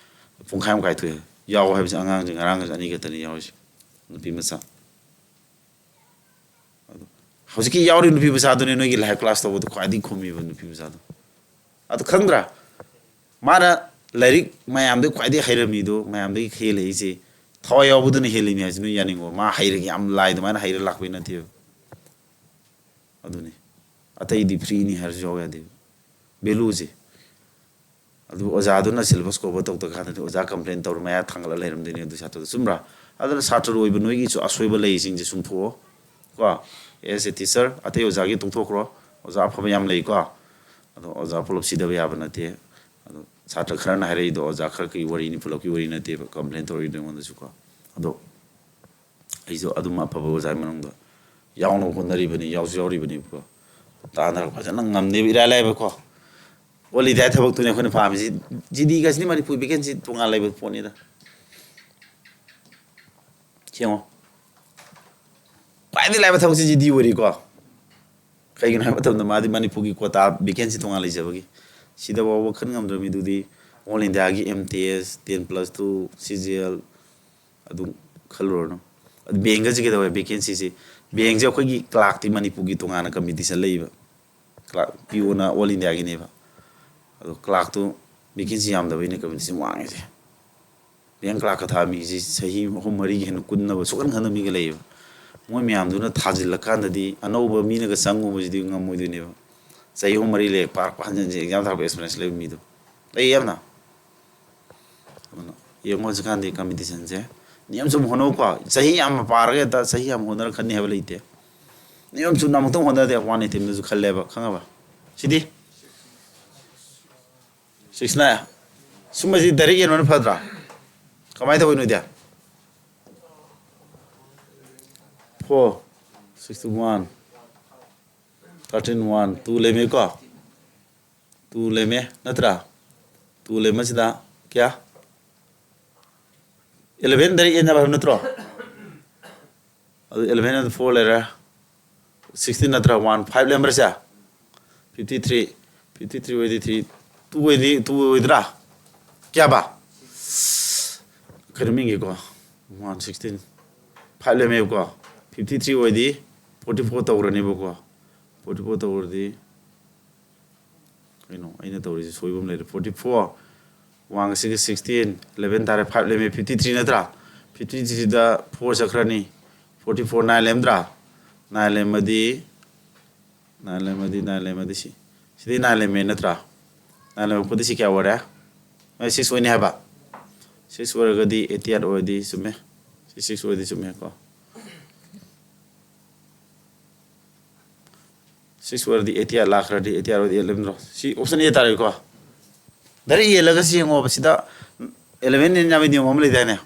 ꯄꯨꯡꯈꯥꯏ ꯑꯃ ꯀꯥꯏꯊꯣꯛꯑꯦ꯫ ꯌꯥꯎ ꯍꯥꯏꯕꯁꯦ ꯑꯉꯥꯡꯁꯦ ꯉꯔꯥꯡꯒꯁꯦ ꯑꯅꯤ ꯈꯛꯇꯅꯤ ꯌꯥꯎꯔꯤꯁꯦ, ꯅꯨꯄꯤ ꯃꯆꯥ꯫ ꯑꯗꯣ ꯍꯧꯖꯤꯛꯀꯤ ꯌꯥꯎꯔꯤꯕ ꯅꯨꯄꯤ ꯃꯆꯥꯗꯨꯅꯦ ꯅꯣꯏꯒꯤ ꯂꯥꯏꯐ ꯀ꯭ꯂꯥꯁ ꯇꯧꯕꯗꯣ ꯈ꯭ꯋꯥꯏꯗꯒꯤ ꯈꯨꯝꯃꯤꯕ ꯅꯨꯄꯤ ꯃꯆꯥꯗꯣ꯫ ꯑꯗꯨ ꯈꯪꯗ꯭ꯔꯥ? ꯃꯥꯅ ꯂꯥꯏꯔꯤꯛ ꯃꯌꯥꯝꯗꯒꯤ ꯈ꯭ꯋꯥꯏꯗꯒꯤ ꯍꯩꯔꯝꯃꯤꯗꯣ, ꯃꯌꯥꯝꯗꯒꯤ ꯍꯦꯜꯂꯛꯏꯁꯦ, ꯊꯋꯥꯏ ꯌꯥꯎꯕꯗꯨꯅ ꯍꯦꯜꯂꯤꯅꯦ ꯍꯥꯏꯁꯦ ꯅꯣꯏ ꯌꯥꯅꯤꯡꯉꯣ꯫ ꯃꯥ ꯍꯩꯔꯒ ꯌꯥꯝ ꯂꯥꯏ ꯑꯗꯨꯃꯥꯏꯅ ꯍꯩꯔ ꯂꯥꯛꯄꯩ ꯅꯠꯇꯦꯕ꯫ ꯑꯗꯨꯅꯤ꯫ ꯑꯇꯩꯗꯤ ꯐ꯭ꯔꯤꯅꯤ ꯍꯥꯏꯔꯁꯨ ꯌꯥꯎ ꯌꯥꯗꯦꯕ꯫ ꯚꯦꯂꯨꯁꯦ꯫ ꯑꯗꯨ ꯑꯣꯖꯥꯗꯨꯅ ꯁꯤꯂꯦꯕꯁ ꯀꯣꯚꯔ ꯇꯧꯗ ꯀꯥꯟꯗꯗꯤ ꯑꯣꯖꯥ ꯀꯝꯄ꯭ꯂꯦꯟ ꯇꯧꯔ ꯃꯌꯥ ꯊꯥꯡꯒꯠꯂ ꯂꯩꯔꯝꯗꯣꯏꯅꯦ ꯑꯗꯨ ꯁꯥꯇ꯭ꯔꯗꯣ꯫ ꯆꯨꯝꯕ꯭ꯔꯥ? ꯑꯗꯨꯅ ꯁꯥꯇ꯭ꯔ ꯑꯣꯏꯕ ꯅꯣꯏꯒꯤꯁꯨ ꯑꯁꯣꯏꯕ ꯂꯩꯁꯤꯡꯁꯦ ꯆꯨꯝꯊꯣꯛꯑꯣ꯫ ꯀꯣ, as a teacher, ꯑꯇꯩ ꯑꯣꯖꯥꯒꯤ ꯇꯣꯛꯊꯣꯛꯈ꯭ꯔꯣ꯫ ꯑꯣꯖꯥ ꯑꯐꯕ ꯌꯥꯝ ꯂꯩꯀꯣ꯫ ꯑꯗꯣ ꯑꯣꯖꯥ ꯄꯨꯂꯞ ꯁꯤꯗꯕ ꯌꯥꯕ ꯅꯠꯇꯦ꯫ ꯑꯗꯣ ꯁꯥꯇ꯭ꯔ ꯈꯔꯅ ꯍꯥꯏꯔꯛꯏꯗꯣ ꯑꯣꯖꯥ ꯈꯔꯒꯤ ꯋꯥꯔꯤꯅꯤ, ꯄꯨꯂꯞꯀꯤ ꯋꯥꯔꯤ ꯅꯠꯇꯦꯕ ꯀꯝꯄ꯭ꯂꯦꯟ ꯇꯧꯔꯛꯏꯗꯣ ꯑꯩꯉꯣꯟꯗꯁꯨꯀꯣ꯫ ꯑꯗꯣ ꯑꯩꯁꯨ ꯑꯗꯨꯝ ꯑꯐꯕ ꯑꯣꯖꯥꯒꯤ ꯃꯅꯨꯡꯗ ꯌꯥꯎꯅꯕ ꯍꯣꯠꯅꯔꯤꯕꯅꯤ, ꯌꯥꯎꯁꯨ ꯌꯥꯎꯔꯤꯕꯅꯤꯕꯀꯣ꯫ ꯇꯥꯟꯅꯔꯒ ꯐꯖꯅ ꯉꯝꯅꯦꯕ, ꯏꯔꯥꯏ ꯂꯥꯏꯕꯀꯣ꯫ ꯑꯣꯜ ꯏꯟꯗꯤꯌꯥ ꯊꯕꯛꯇꯨꯅꯤ ꯑꯩꯈꯣꯏꯅ ꯄꯥꯝꯃꯤꯁꯤ꯫ ꯖꯤꯗꯤꯒꯁꯤꯗꯤ ꯃꯅꯤꯄꯨꯔ ꯚꯦꯀꯦꯟꯁꯤ ꯇꯣꯉꯥꯟ ꯂꯩꯕ ꯄꯣꯠꯅꯤꯗ꯫ ꯌꯦꯡꯉꯣ, ꯈ꯭ꯋꯥꯏꯗꯒꯤ ꯂꯥꯏꯕ ꯊꯕꯛꯁꯤ ꯖꯤꯗꯤ ꯑꯣꯏꯔꯤꯀꯣ꯫ ꯀꯩꯒꯤꯅꯣ ꯍꯥꯏꯕ ꯃꯇꯝꯗ ꯃꯥꯗꯤ ꯃꯅꯤꯄꯨꯔꯒꯤ ꯀꯣꯇꯥ ꯚꯦꯀꯦꯟꯁꯤ ꯇꯣꯉꯥꯟ ꯂꯩꯖꯕꯒꯤ꯫ ꯁꯤꯗ ꯐꯥꯎꯕ ꯈꯟ ꯉꯝꯗ꯭ꯔꯕ ꯃꯤꯗꯨꯗꯤ ꯑꯣꯜ ꯏꯟꯗꯤꯌꯥꯒꯤ M T S, ten plus two, C G L, ꯑꯗꯨꯝ ꯈꯜꯂꯨꯔꯅꯨ꯫ ꯑꯗꯨ ꯕꯦꯡꯒꯁꯤ ꯀꯩꯗꯧꯋꯦ? ꯚꯦꯀꯦꯟꯁꯤꯁꯤ, ꯕꯦꯡꯁꯦ ꯑꯩꯈꯣꯏꯒꯤ ꯀ꯭ꯂꯥꯔꯛꯇꯤ ꯃꯅꯤꯄꯨꯔꯒꯤ ꯇꯣꯉꯥꯟꯅ ꯀꯝꯄꯤꯇꯤꯁꯟ ꯂꯩꯌꯦꯕ꯫ ꯀ꯭ꯂꯥꯔꯛ, ꯄꯤ ꯑꯣꯅ ꯑꯣꯜ ꯏꯟꯗꯤꯌꯥꯒꯤꯅꯦꯕ꯫ ꯑꯗꯣ ꯀ꯭ꯂꯥꯔꯛꯇꯨ ꯚꯦꯀꯦꯟꯁꯤ ꯌꯥꯝꯗꯕꯩꯅꯦ ꯀꯝꯄꯤꯇꯤꯁꯟ ꯋꯥꯡꯉꯤꯁꯦ꯫ ꯕꯦꯡ ꯀ꯭ꯂꯥꯔꯛꯀ ꯊꯥꯕ ꯃꯤꯁꯤ ꯆꯍꯤ ꯑꯍꯨꯝ ꯃꯔꯤꯒꯤ ꯍꯦꯟꯅ ꯀꯨꯟꯅꯕ ꯁꯨꯛꯈꯟ ꯈꯟꯗꯕ ꯃꯤꯒ ꯂꯩꯌꯦꯕ꯫ ꯃꯣꯏ ꯃꯌꯥꯝꯗꯨꯅ ꯊꯥꯖꯤꯜꯂꯀꯥꯟꯗꯗꯤ ꯑꯅꯧꯕ ꯃꯤꯅꯒ ꯆꯪꯉꯨꯕꯁꯤꯗꯤ ꯉꯝꯃꯣꯏꯗꯣꯏꯅꯦꯕ꯫ ꯆꯍꯤ ꯑꯍꯨꯝ ꯃꯔꯤ ꯂꯩꯔ ꯄꯥꯔꯛꯄ ꯍꯟꯖꯤꯟ ꯍꯟꯖꯤꯟ ꯑꯦꯛꯖꯥꯝ ꯊꯥꯔꯛꯄ ꯑꯦꯛꯁꯄꯤꯔꯤꯌꯦꯟꯁ ꯂꯩꯕ ꯃꯤꯗꯣ ꯂꯩ ꯌꯥꯝꯅ꯫ ꯑꯗꯨꯅ ꯌꯦꯡꯉꯣ ꯍꯧꯖꯤꯛꯀꯥꯟꯗꯤ ꯀꯝꯄꯤꯇꯤꯁꯟꯁꯦ꯫ ꯅꯤꯌꯝ ꯆꯨꯝ ꯍꯣꯠꯅꯧꯀꯣ꯫ ꯆꯍꯤ ꯌꯥꯝꯅ ꯄꯥꯔꯒ ꯍꯦꯛꯇ ꯆꯍꯤ ꯌꯥꯝ ꯍꯣꯠꯅꯔ ꯈꯟꯅꯤ ꯍꯥꯏꯕ ꯂꯩꯇꯦ꯫ ꯅꯤꯌꯝ ꯆꯨꯝꯅ ꯑꯃꯨꯛꯇꯪ ꯍꯣꯠꯅꯔꯗꯤ ꯋꯥꯟ ꯑꯦꯇꯦꯝꯗꯁꯨ ꯈꯜꯂꯦꯕ, ꯈꯪꯉꯕ? ꯁꯤꯗꯤ ꯁꯤꯛꯁ ꯅꯥꯏꯟ꯫ ꯁꯨꯝꯕꯁꯤ ꯗꯥꯏꯔꯦꯛ ꯌꯦꯡꯕꯅ ꯐꯗ꯭ꯔꯥ? ꯀꯃꯥꯏꯅ ꯇꯧꯋꯤ ꯅꯣꯏꯗꯤ? Four, sixty one, thirteen one, two ꯂꯩꯃꯦꯀꯣ꯫ ꯇꯨ ꯂꯩꯔꯝꯃꯦ ꯅꯠꯇ꯭ꯔꯥ? ꯇꯨ ꯂꯩꯔꯝꯕꯁꯤꯗ ꯀꯌꯥ? ꯑꯦꯂꯚꯦꯟ ꯗꯥꯏꯔꯦꯛ ꯑꯦꯟ ꯍꯥꯏꯕ ꯅꯠꯇ꯭ꯔꯣ? ꯑꯗꯨ ꯑꯦꯂꯚꯦꯟ ꯑꯗꯨ ꯐꯣꯔ ꯂꯩꯔꯦ꯫ ꯁꯤꯛꯁꯇꯤꯟ ꯅꯠꯇ꯭ꯔꯥ? ꯋꯥꯟ ꯐꯥꯏꯚ ꯂꯩꯔꯝꯕ꯭ꯔꯁꯦ? ꯐꯤꯐꯇꯤ ꯊ꯭ꯔꯤ, ꯐꯤꯐꯇꯤ ꯊ꯭ꯔꯤ ꯑꯣꯏꯗꯤ ꯊ꯭ꯔꯤ, ꯇꯨ ꯑꯣꯏꯗꯤ, ꯇꯨ ꯑꯣꯏꯗ꯭ꯔꯥ? ꯀꯌꯥꯕ? ꯀꯩꯅꯣ ꯃꯤꯡꯒꯤꯀꯣ, ꯋꯥꯟ ꯁꯤꯛꯁꯇꯤꯟ, ꯐꯥꯏꯚ ꯂꯩꯔꯝꯃꯦꯕꯀꯣ꯫ ꯐꯤꯐꯇꯤ ꯊ꯭ꯔꯤ ꯑꯣꯏꯗꯤ ꯐꯣꯔꯇꯤ ꯐꯣꯔ ꯇꯧꯔꯅꯦꯕꯀꯣ꯫ ꯐꯣꯔꯇꯤ ꯐꯣꯔ ꯇꯧꯔꯗꯤ ꯀꯩꯅꯣ ꯑꯩꯅ ꯇꯧꯔꯤꯁꯦ ꯁꯣꯏꯕ ꯑꯃ ꯂꯩꯔꯦ꯫ ꯐꯣꯔꯇꯤ ꯐꯣꯔ, ꯋꯥꯡꯒꯁꯤꯒ ꯁꯤꯛꯁꯇꯤꯟ, ꯑꯦꯂꯚꯦꯟ ꯇꯥꯔꯦ, ꯐꯥꯏꯚ ꯂꯩꯔꯝꯃꯦ, ꯐꯤꯐꯇꯤ ꯊ꯭ꯔꯤ ꯅꯠꯇ꯭ꯔꯥ? ꯐꯤꯐꯇꯤ ꯊ꯭ꯔꯤꯗ ꯐꯣꯔ ꯆꯠꯈ꯭ꯔꯅꯤ, ꯐꯣꯔꯇꯤ ꯐꯣꯔ, ꯅꯥꯏꯟ ꯂꯩꯔꯝꯗ꯭ꯔꯥ? ꯅꯥꯏꯟ ꯂꯩꯔꯝꯃꯗꯤ, ꯅꯥꯏꯟ ꯂꯩꯔꯝꯃꯗꯤ, ꯅꯥꯏꯟ ꯂꯩꯔꯝꯃꯗꯤ ꯁꯤ, ꯁꯤꯗꯤ ꯅꯥꯏꯟ ꯂꯩꯔꯝꯃꯦ ꯅꯠꯇ꯭ꯔꯥ? ꯅꯥꯏꯟ ꯂꯩꯔꯝꯃꯛꯄꯗꯤ ꯁꯤ ꯀꯌꯥ ꯑꯣꯏꯔꯦ? ꯁꯤꯛꯁ ꯑꯣꯏꯅꯤ ꯍꯥꯏꯕ꯫ ꯁꯤꯛꯁ ꯑꯣꯏꯔꯒꯗꯤ ꯑꯩꯠꯇꯤ ꯑꯩꯠ ꯑꯣꯏꯔꯗꯤ ꯆꯨꯝꯃꯦ꯫ ꯁꯤ ꯁꯤꯛꯁ ꯑꯣꯏꯔꯗꯤ ꯆꯨꯝꯃꯦꯀꯣ꯫ ꯁꯤꯛꯁ ꯑꯣꯏꯔꯗꯤ ꯑꯩꯠꯇꯤ ꯑꯩꯠ ꯂꯥꯛꯈ꯭ꯔꯗꯤ ꯑꯩꯠꯇꯤ ꯑꯩꯠ ꯑꯣꯏꯔꯗꯤ ꯑꯦꯠ ꯂꯩꯔꯝꯗ꯭ꯔꯣ? ꯁꯤ ꯑꯣꯞꯁꯟ ꯑꯦ ꯇꯥꯔꯦꯀꯣ꯫ ꯗꯥꯏꯔꯦꯛ ꯌꯦꯜꯂꯒ ꯁꯤ ꯌꯦꯡꯉꯣꯕ꯫ ꯁꯤꯗ ꯑꯦꯂꯚꯦꯟ ꯑꯦꯟ ꯌꯥꯕꯒꯤ ꯅꯤꯌꯣꯝ ꯑꯃ ꯂꯩꯗꯥꯏꯅꯦ?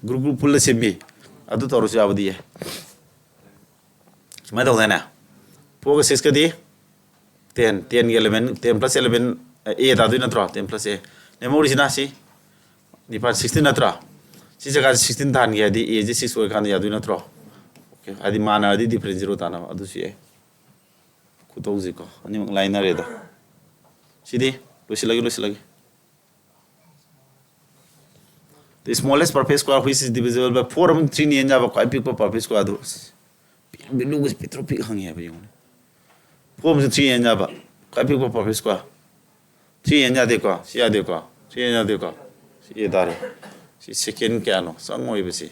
ꯒ꯭ꯔꯨꯞ ꯒ꯭ꯔꯨꯞ ꯄꯨꯜꯂ ꯁꯦꯝꯕꯤ꯫ ꯑꯗꯨ ꯇꯧꯔꯁꯨ ꯌꯥꯕꯗꯤ ꯌꯥꯏ꯫ ꯁꯨꯃꯥꯏꯅ ꯇꯧꯗꯥꯏꯅꯦ? ꯐꯣꯔꯒ ꯁꯤꯛꯁꯀꯗꯤ ꯇꯦꯟ, ꯇꯦꯟꯒ ꯑꯦꯂꯚꯦꯟ, ꯇꯦꯟ ꯄ꯭ꯂꯁ ꯑꯦꯂꯚꯦꯟ, ꯑꯦ ꯇꯥꯗꯣꯏ ꯅꯠꯇ꯭ꯔꯣ? ꯇꯦꯟ ꯄ꯭ꯂꯁ ꯑꯦ꯫ ꯂꯦꯝꯍꯧꯔꯤꯁꯤꯅ ꯁꯤ ꯅꯤꯄꯥꯜ, ꯁꯤꯛꯁꯇꯤꯟ ꯅꯠꯇ꯭ꯔꯣ? ꯁꯤ ꯖꯒꯥꯁꯤ ꯁꯤꯛꯁꯇꯤꯟ ꯊꯥꯍꯟꯒꯦ ꯍꯥꯏꯗꯤ ꯑꯦꯁꯦ ꯁꯤꯛꯁ ꯑꯣꯏꯔꯀꯥꯟꯗ ꯌꯥꯗꯣꯏ ꯅꯠꯇ꯭ꯔꯣ? ꯑꯣꯀꯦ, ꯍꯥꯏꯗꯤ ꯃꯥꯟꯅꯔꯗꯤ ꯗꯤꯐ꯭ꯔꯦꯟ ꯖꯤꯔꯣ ꯇꯥꯅꯕ꯫ ꯑꯗꯨꯁꯨ ꯌꯥꯏ꯫ ꯈꯨꯇꯧꯁꯤꯀꯣ, ꯑꯅꯤꯃꯛ ꯂꯥꯏꯅꯔꯦꯗ꯫ ꯁꯤꯗꯤ ꯂꯣꯏꯁꯤꯜꯂꯒꯦ, ꯂꯣꯏꯁꯤꯜꯂꯒꯦ꯫ The smallest perfect square which is divisible by four ꯑꯃꯁꯨꯡ three ꯅ ꯌꯦꯟ ꯌꯥꯕ ꯈ꯭ꯋꯥꯏ ꯄꯤꯛꯄ perfect square ꯑꯗꯨ꯫ ꯚꯦꯂꯨꯒꯁꯦ ꯄꯤꯛꯇ꯭ꯔꯨ ꯄꯤꯛ ꯍꯪꯉꯦ ꯍꯥꯏꯕ ꯌꯦꯡꯉꯨꯅꯦ꯫ Four ꯑꯃꯁꯨꯡ three ꯌꯦꯟ ꯌꯥꯕ ꯈ꯭ꯋꯥꯏ ꯄꯤꯛꯄ perfect square꯫ Three ꯌꯦꯟ ꯌꯥꯗꯦꯀꯣ, ꯁꯤ ꯌꯥꯗꯦꯀꯣ, three ꯌꯦꯟ ꯌꯥꯗꯦꯀꯣ, ꯁꯤ ꯑꯦ ꯇꯥꯔꯦ꯫ ꯁꯤ ꯁꯦꯀꯦꯟ ꯀꯌꯥꯅꯣ ꯆꯪꯉꯣꯏꯕ ꯁꯤ?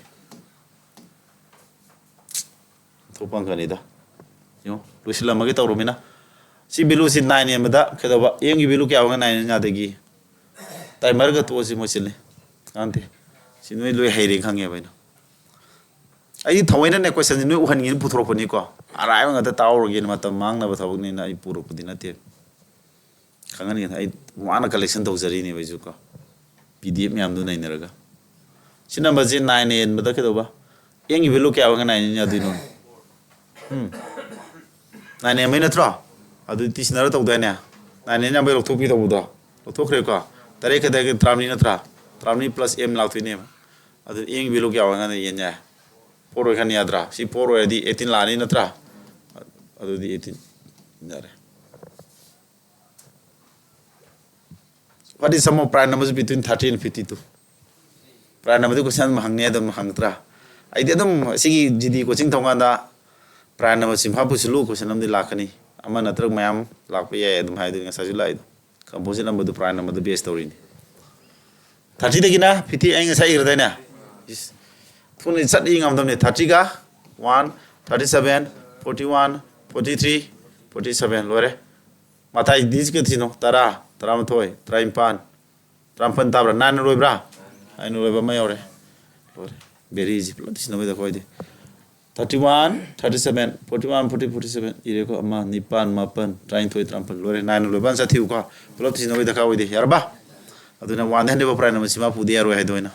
ꯊꯣꯛꯄ ꯑꯪꯀꯅꯤꯗ꯫ ꯌꯦꯡꯉꯣ, ꯂꯣꯏꯁꯤꯜꯂꯝꯃꯒꯦ ꯇꯧꯔꯃꯤꯅ꯫ ꯁꯤ ꯚꯦꯂꯨꯁꯤ ꯅꯥꯏꯟ ꯌꯦꯟꯕꯗ ꯀꯩꯗꯧꯕ? ꯑꯦꯝꯒꯤ ꯚꯦꯂꯨ ꯀꯌꯥ ꯑꯣꯏꯒ ꯅꯥꯏꯟ ꯌꯦꯟ ꯌꯥꯗꯒꯤ? ꯇꯥꯏꯃꯔꯒ ꯇꯣꯛꯑꯁꯤ ꯃꯣꯏ ꯆꯤꯜꯂꯤ꯫ ꯀꯥꯟꯗꯦ꯫ ꯁꯤ ꯅꯣꯏ ꯂꯣꯏ ꯍꯩꯔꯦ ꯈꯪꯉꯦꯕ ꯑꯩꯅ꯫ ꯑꯩꯗꯤ ꯊꯑꯣꯏꯅꯅꯦ ꯀꯣꯏꯁꯟꯁꯦ ꯅꯣꯏ ꯎꯍꯟꯒꯦꯅ ꯄꯨꯊꯣꯔꯛꯄꯅꯤꯀꯣ꯫ ꯑꯔꯥꯏꯕ ꯉꯥꯛꯇ ꯇꯥꯛꯍꯧꯔꯒꯦꯅ, ꯃꯇꯝ ꯃꯥꯡꯅꯕ ꯊꯕꯛꯅꯤꯅ ꯑꯩ ꯄꯨꯔꯛꯄꯗꯤ ꯅꯠꯇꯦ꯫ ꯈꯪꯍꯟꯒꯦꯅ ꯑꯩ ꯋꯥꯅ ꯀꯂꯦꯛꯁꯟ ꯇꯧꯖꯔꯤꯅꯦꯕ ꯑꯩꯁꯨ ꯀꯣ꯫ ꯄꯤ ꯗꯤ ꯑꯦꯐ ꯃꯌꯥꯝꯗꯨ ꯅꯩꯅꯔꯒ꯫ ꯁꯤ ꯅꯝꯕꯔꯁꯦ ꯅꯥꯏꯟ ꯌꯦꯟꯕꯗ ꯀꯩꯗꯧꯕ? ꯑꯦꯟꯒꯤ ꯚꯦꯂꯨ ꯀꯌꯥ ꯑꯣꯏꯒ ꯅꯥꯏꯟ ꯌꯦꯟ ꯌꯥꯗꯣꯏꯅꯣ? ꯎꯝ? ꯅꯥꯏꯟ ꯌꯦꯟꯕꯩ ꯅꯠꯇ꯭ꯔꯣ? ꯑꯗꯨꯗꯤ ꯇꯤ ꯁꯤꯟꯅꯔ ꯇꯧꯗꯥꯏꯅꯦ? ꯅꯥꯏꯟ ꯑꯦꯟ ꯌꯥꯝꯕꯩ ꯂꯧꯊꯣꯛꯄꯤ ꯇꯧꯕꯗꯣ ꯂꯧꯊꯣꯛꯈ꯭ꯔꯦꯀꯣ꯫ ꯇꯔꯦꯠ ꯈꯛꯇ ꯇꯔꯥꯃꯔꯤ ꯅꯠꯇ꯭ꯔꯥ? ꯇꯔꯥꯃꯔꯤ ꯄ꯭ꯂꯁ ꯑꯦꯝ ꯂꯥꯛꯇꯣꯏꯅꯦꯕ꯫ ꯑꯗꯨ ꯑꯦꯝꯒꯤ ꯚꯦꯂꯨ ꯀꯌꯥ ꯑꯣꯏꯔꯀꯥꯟꯗ ꯌꯦꯟ ꯌꯥꯏ? ꯐꯣꯔ ꯑꯣꯏꯔꯀꯥꯟꯗ ꯌꯥꯗ꯭ꯔꯥ? ꯁꯤ ꯐꯣꯔ ꯑꯣꯏꯔꯗꯤ ꯑꯩꯠꯇꯤꯟ ꯂꯥꯛꯑꯅꯤ ꯅꯠꯇ꯭ꯔꯥ? ꯑꯗꯨꯗꯤ ꯑꯩꯠꯇꯤꯟ ꯌꯥꯔꯦ꯫ What is sum of prime numbers between thirty and fifty two? Prime number D question ꯑꯗꯨꯝ ꯍꯪꯅꯤ, ꯑꯗꯨꯝ ꯍꯪꯉꯛꯇ꯭ꯔꯥ? ꯑꯩꯗꯤ ꯑꯗꯨꯝ ꯁꯤꯒꯤ ꯖꯤ ꯗꯤ ꯀꯣꯆꯤꯡ ꯇꯧꯀꯥꯟꯗ prime number ꯁꯤꯡꯐꯥ ꯄꯨꯁꯤꯜꯂꯨ question ꯑꯃꯗꯤ ꯂꯥꯛꯀꯅꯤ꯫ ꯑꯃ ꯅꯠꯇ꯭ꯔꯒ ꯃꯌꯥꯝ ꯂꯥꯛꯄ ꯌꯥꯏ ꯑꯗꯨꯝ ꯍꯥꯏꯗꯨꯅꯤ ꯉꯁꯥꯏꯁꯨ ꯂꯥꯛꯏꯗꯣ꯫ Composite number ꯗꯨ prime number ꯗ base ꯇꯧꯔꯤꯅꯤ꯫ ꯊꯥꯔꯇꯤꯗꯒꯤꯅ ꯐꯤꯐꯇꯤ ꯑꯩ ꯉꯁꯥꯏ ꯏꯔꯗꯥꯏꯅꯦ? ꯏꯁ, ꯊꯨꯅ ꯆꯠ ꯏ ꯉꯝꯗꯕꯅꯤ꯫ ꯊꯥꯔꯇꯤꯒ one, thirty seven, forty one, forty three, forty seven ꯂꯣꯏꯔꯦ꯫ ꯃꯊꯥꯏꯗꯤ ꯀꯌꯥ ꯊꯤꯅꯣ? ꯇꯔꯥ, ꯇꯔꯥꯃꯥꯊꯣꯏ, ꯇꯔꯥꯅꯤꯄꯥꯟ, ꯇꯔꯥꯃꯥꯄꯟ ꯇꯥꯕ꯭ꯔꯥ? ꯅꯥꯏꯟꯅ ꯂꯣꯏꯕ꯭ꯔꯥ? ꯅꯥꯏꯟꯅ ꯂꯣꯏꯕ ꯑꯃ ꯌꯥꯎꯔꯦ꯫ ꯂꯣꯏꯔꯦ꯫ ꯕꯦꯔꯤꯁꯤ ꯄꯨꯂꯞ ꯊꯤꯅꯕꯩꯗ ꯑꯩꯈꯣꯏꯗꯤ thirty one, thirty seven, forty one, forty, forty seven ꯏꯔꯦꯀꯣ꯫ ꯑꯃ, ꯅꯤꯄꯥꯟ, ꯃꯥꯄꯟ, ꯇꯔꯥꯅꯤꯊꯣꯏ, ꯇꯔꯥꯃꯥꯄꯟ ꯂꯣꯏꯔꯦ꯫ ꯅꯥꯏꯟꯅ ꯂꯣꯏꯕ ꯑꯟꯁꯔ ꯊꯤꯌꯨꯀꯣ꯫ ꯄꯨꯂꯞ ꯊꯤꯅꯕꯩ ꯗꯔꯀꯥꯔ ꯑꯣꯏꯗꯦ꯫ ꯌꯥꯔꯕ? ꯑꯗꯨꯅ ꯋꯥꯟꯗ ꯍꯟꯗ꯭ꯔꯦꯠ ꯐꯥꯎ prime number ꯁꯤꯃ ꯄꯨꯗ ꯌꯥꯔꯣꯏ ꯍꯥꯏꯗꯣ ꯑꯩꯅ꯫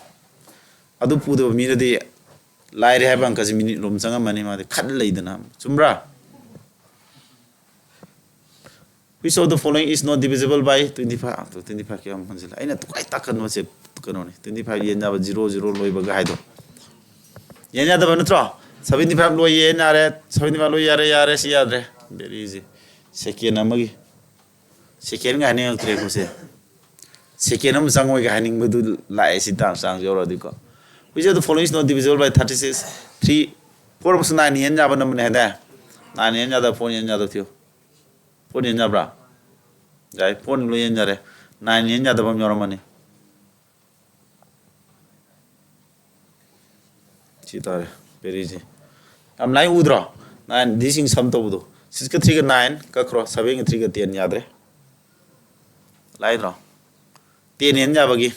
ꯑꯗꯨ ꯄꯨꯗꯕ ꯃꯤꯗꯗꯤ ꯂꯥꯏꯔꯦ ꯍꯥꯏꯕ ꯑꯪꯀꯁꯤ ꯃꯤꯅꯤꯠ ꯂꯣꯝ ꯆꯪꯉꯝꯃꯅꯤ꯫ ꯃꯥꯗꯤ ꯈꯟ ꯂꯩꯗꯅ꯫ ꯆꯨꯝꯕ꯭ꯔꯥ? Which of the following is not divisible by twenty five? ꯑꯗꯣ twenty five ꯀꯌꯥꯝ ꯍꯟꯖꯤꯜꯂꯦ? ꯑꯩꯅ ꯇꯨꯀꯥꯏ ꯇꯥꯛꯀꯅꯣꯁꯦ ꯀꯩꯅꯣꯅꯤ꯫ Twenty five ꯌꯦꯟ ꯌꯥꯕ, ꯖꯤꯔꯣ ꯖꯤꯔꯣ ꯂꯣꯏꯕꯒ ꯍꯥꯏꯗꯣ꯫ ꯌꯦꯟ ꯌꯥꯗꯕ ꯅꯠꯇ꯭ꯔꯣ? Seventy five ꯂꯣꯏ ꯌꯦꯟ ꯌꯥꯔꯦ, seventy five ꯂꯣꯏ ꯌꯥꯔꯦ, ꯌꯥꯔꯦ, ꯁꯤ ꯌꯥꯗ꯭ꯔꯦ꯫ ꯕꯦꯔꯤꯁꯦ꯫ Second ꯑꯃꯒꯤ, secondꯒ ꯍꯥꯏꯅꯤꯡꯉꯛꯇ꯭ꯔꯦꯀꯣ ꯁꯦ꯫ Second ꯑꯃ ꯆꯪꯉꯣꯏꯒ ꯍꯥꯏꯅꯤꯡꯕꯗꯨ ꯂꯥꯛꯑꯦ ꯁꯤ ꯇꯥꯡ ꯆꯥꯡꯁꯦ ꯌꯧꯔꯛꯑꯗꯤꯀꯣ꯫ Which of the following is not divisible by thirty six? Three, four ꯑꯃꯁꯨ nine ꯌꯦꯟ ꯌꯥꯕ ꯅꯝꯕꯔꯅꯦ ꯍꯥꯏꯗꯥꯏ? Nine ꯌꯦꯟ ꯌꯥꯗꯕ, four ꯌꯦꯟ ꯌꯥꯗꯕ ꯊꯤꯌꯨ꯫ Four ꯌꯦꯟ ꯌꯥꯕ꯭ꯔꯥ? ꯌꯥꯏ, four ꯂꯣꯏ ꯌꯦꯟ ꯌꯥꯔꯦ꯫ Nine ꯌꯦꯟ ꯌꯥꯗꯕ ꯑꯃ ꯌꯥꯎꯔꯝꯃꯅꯤ꯫ ꯁꯤ ꯇꯥꯔꯦ, ꯕꯦꯔꯤꯁꯦ꯫ ꯌꯥꯝ ꯂꯥꯏ ꯎꯗ꯭ꯔꯣ? Nine, ꯗꯤꯁꯤꯡ sum ꯇꯧꯕꯗꯣ꯫ Sixꯀ threeꯒ nine ꯀꯛꯈ꯭ꯔꯣ, sevenꯒ threeꯒ ten ꯌꯥꯗ꯭ꯔꯦ꯫ ꯂꯥꯏꯗ꯭ꯔꯣ? Ten ꯌꯦꯟ ꯌꯥꯕꯒꯤ꯫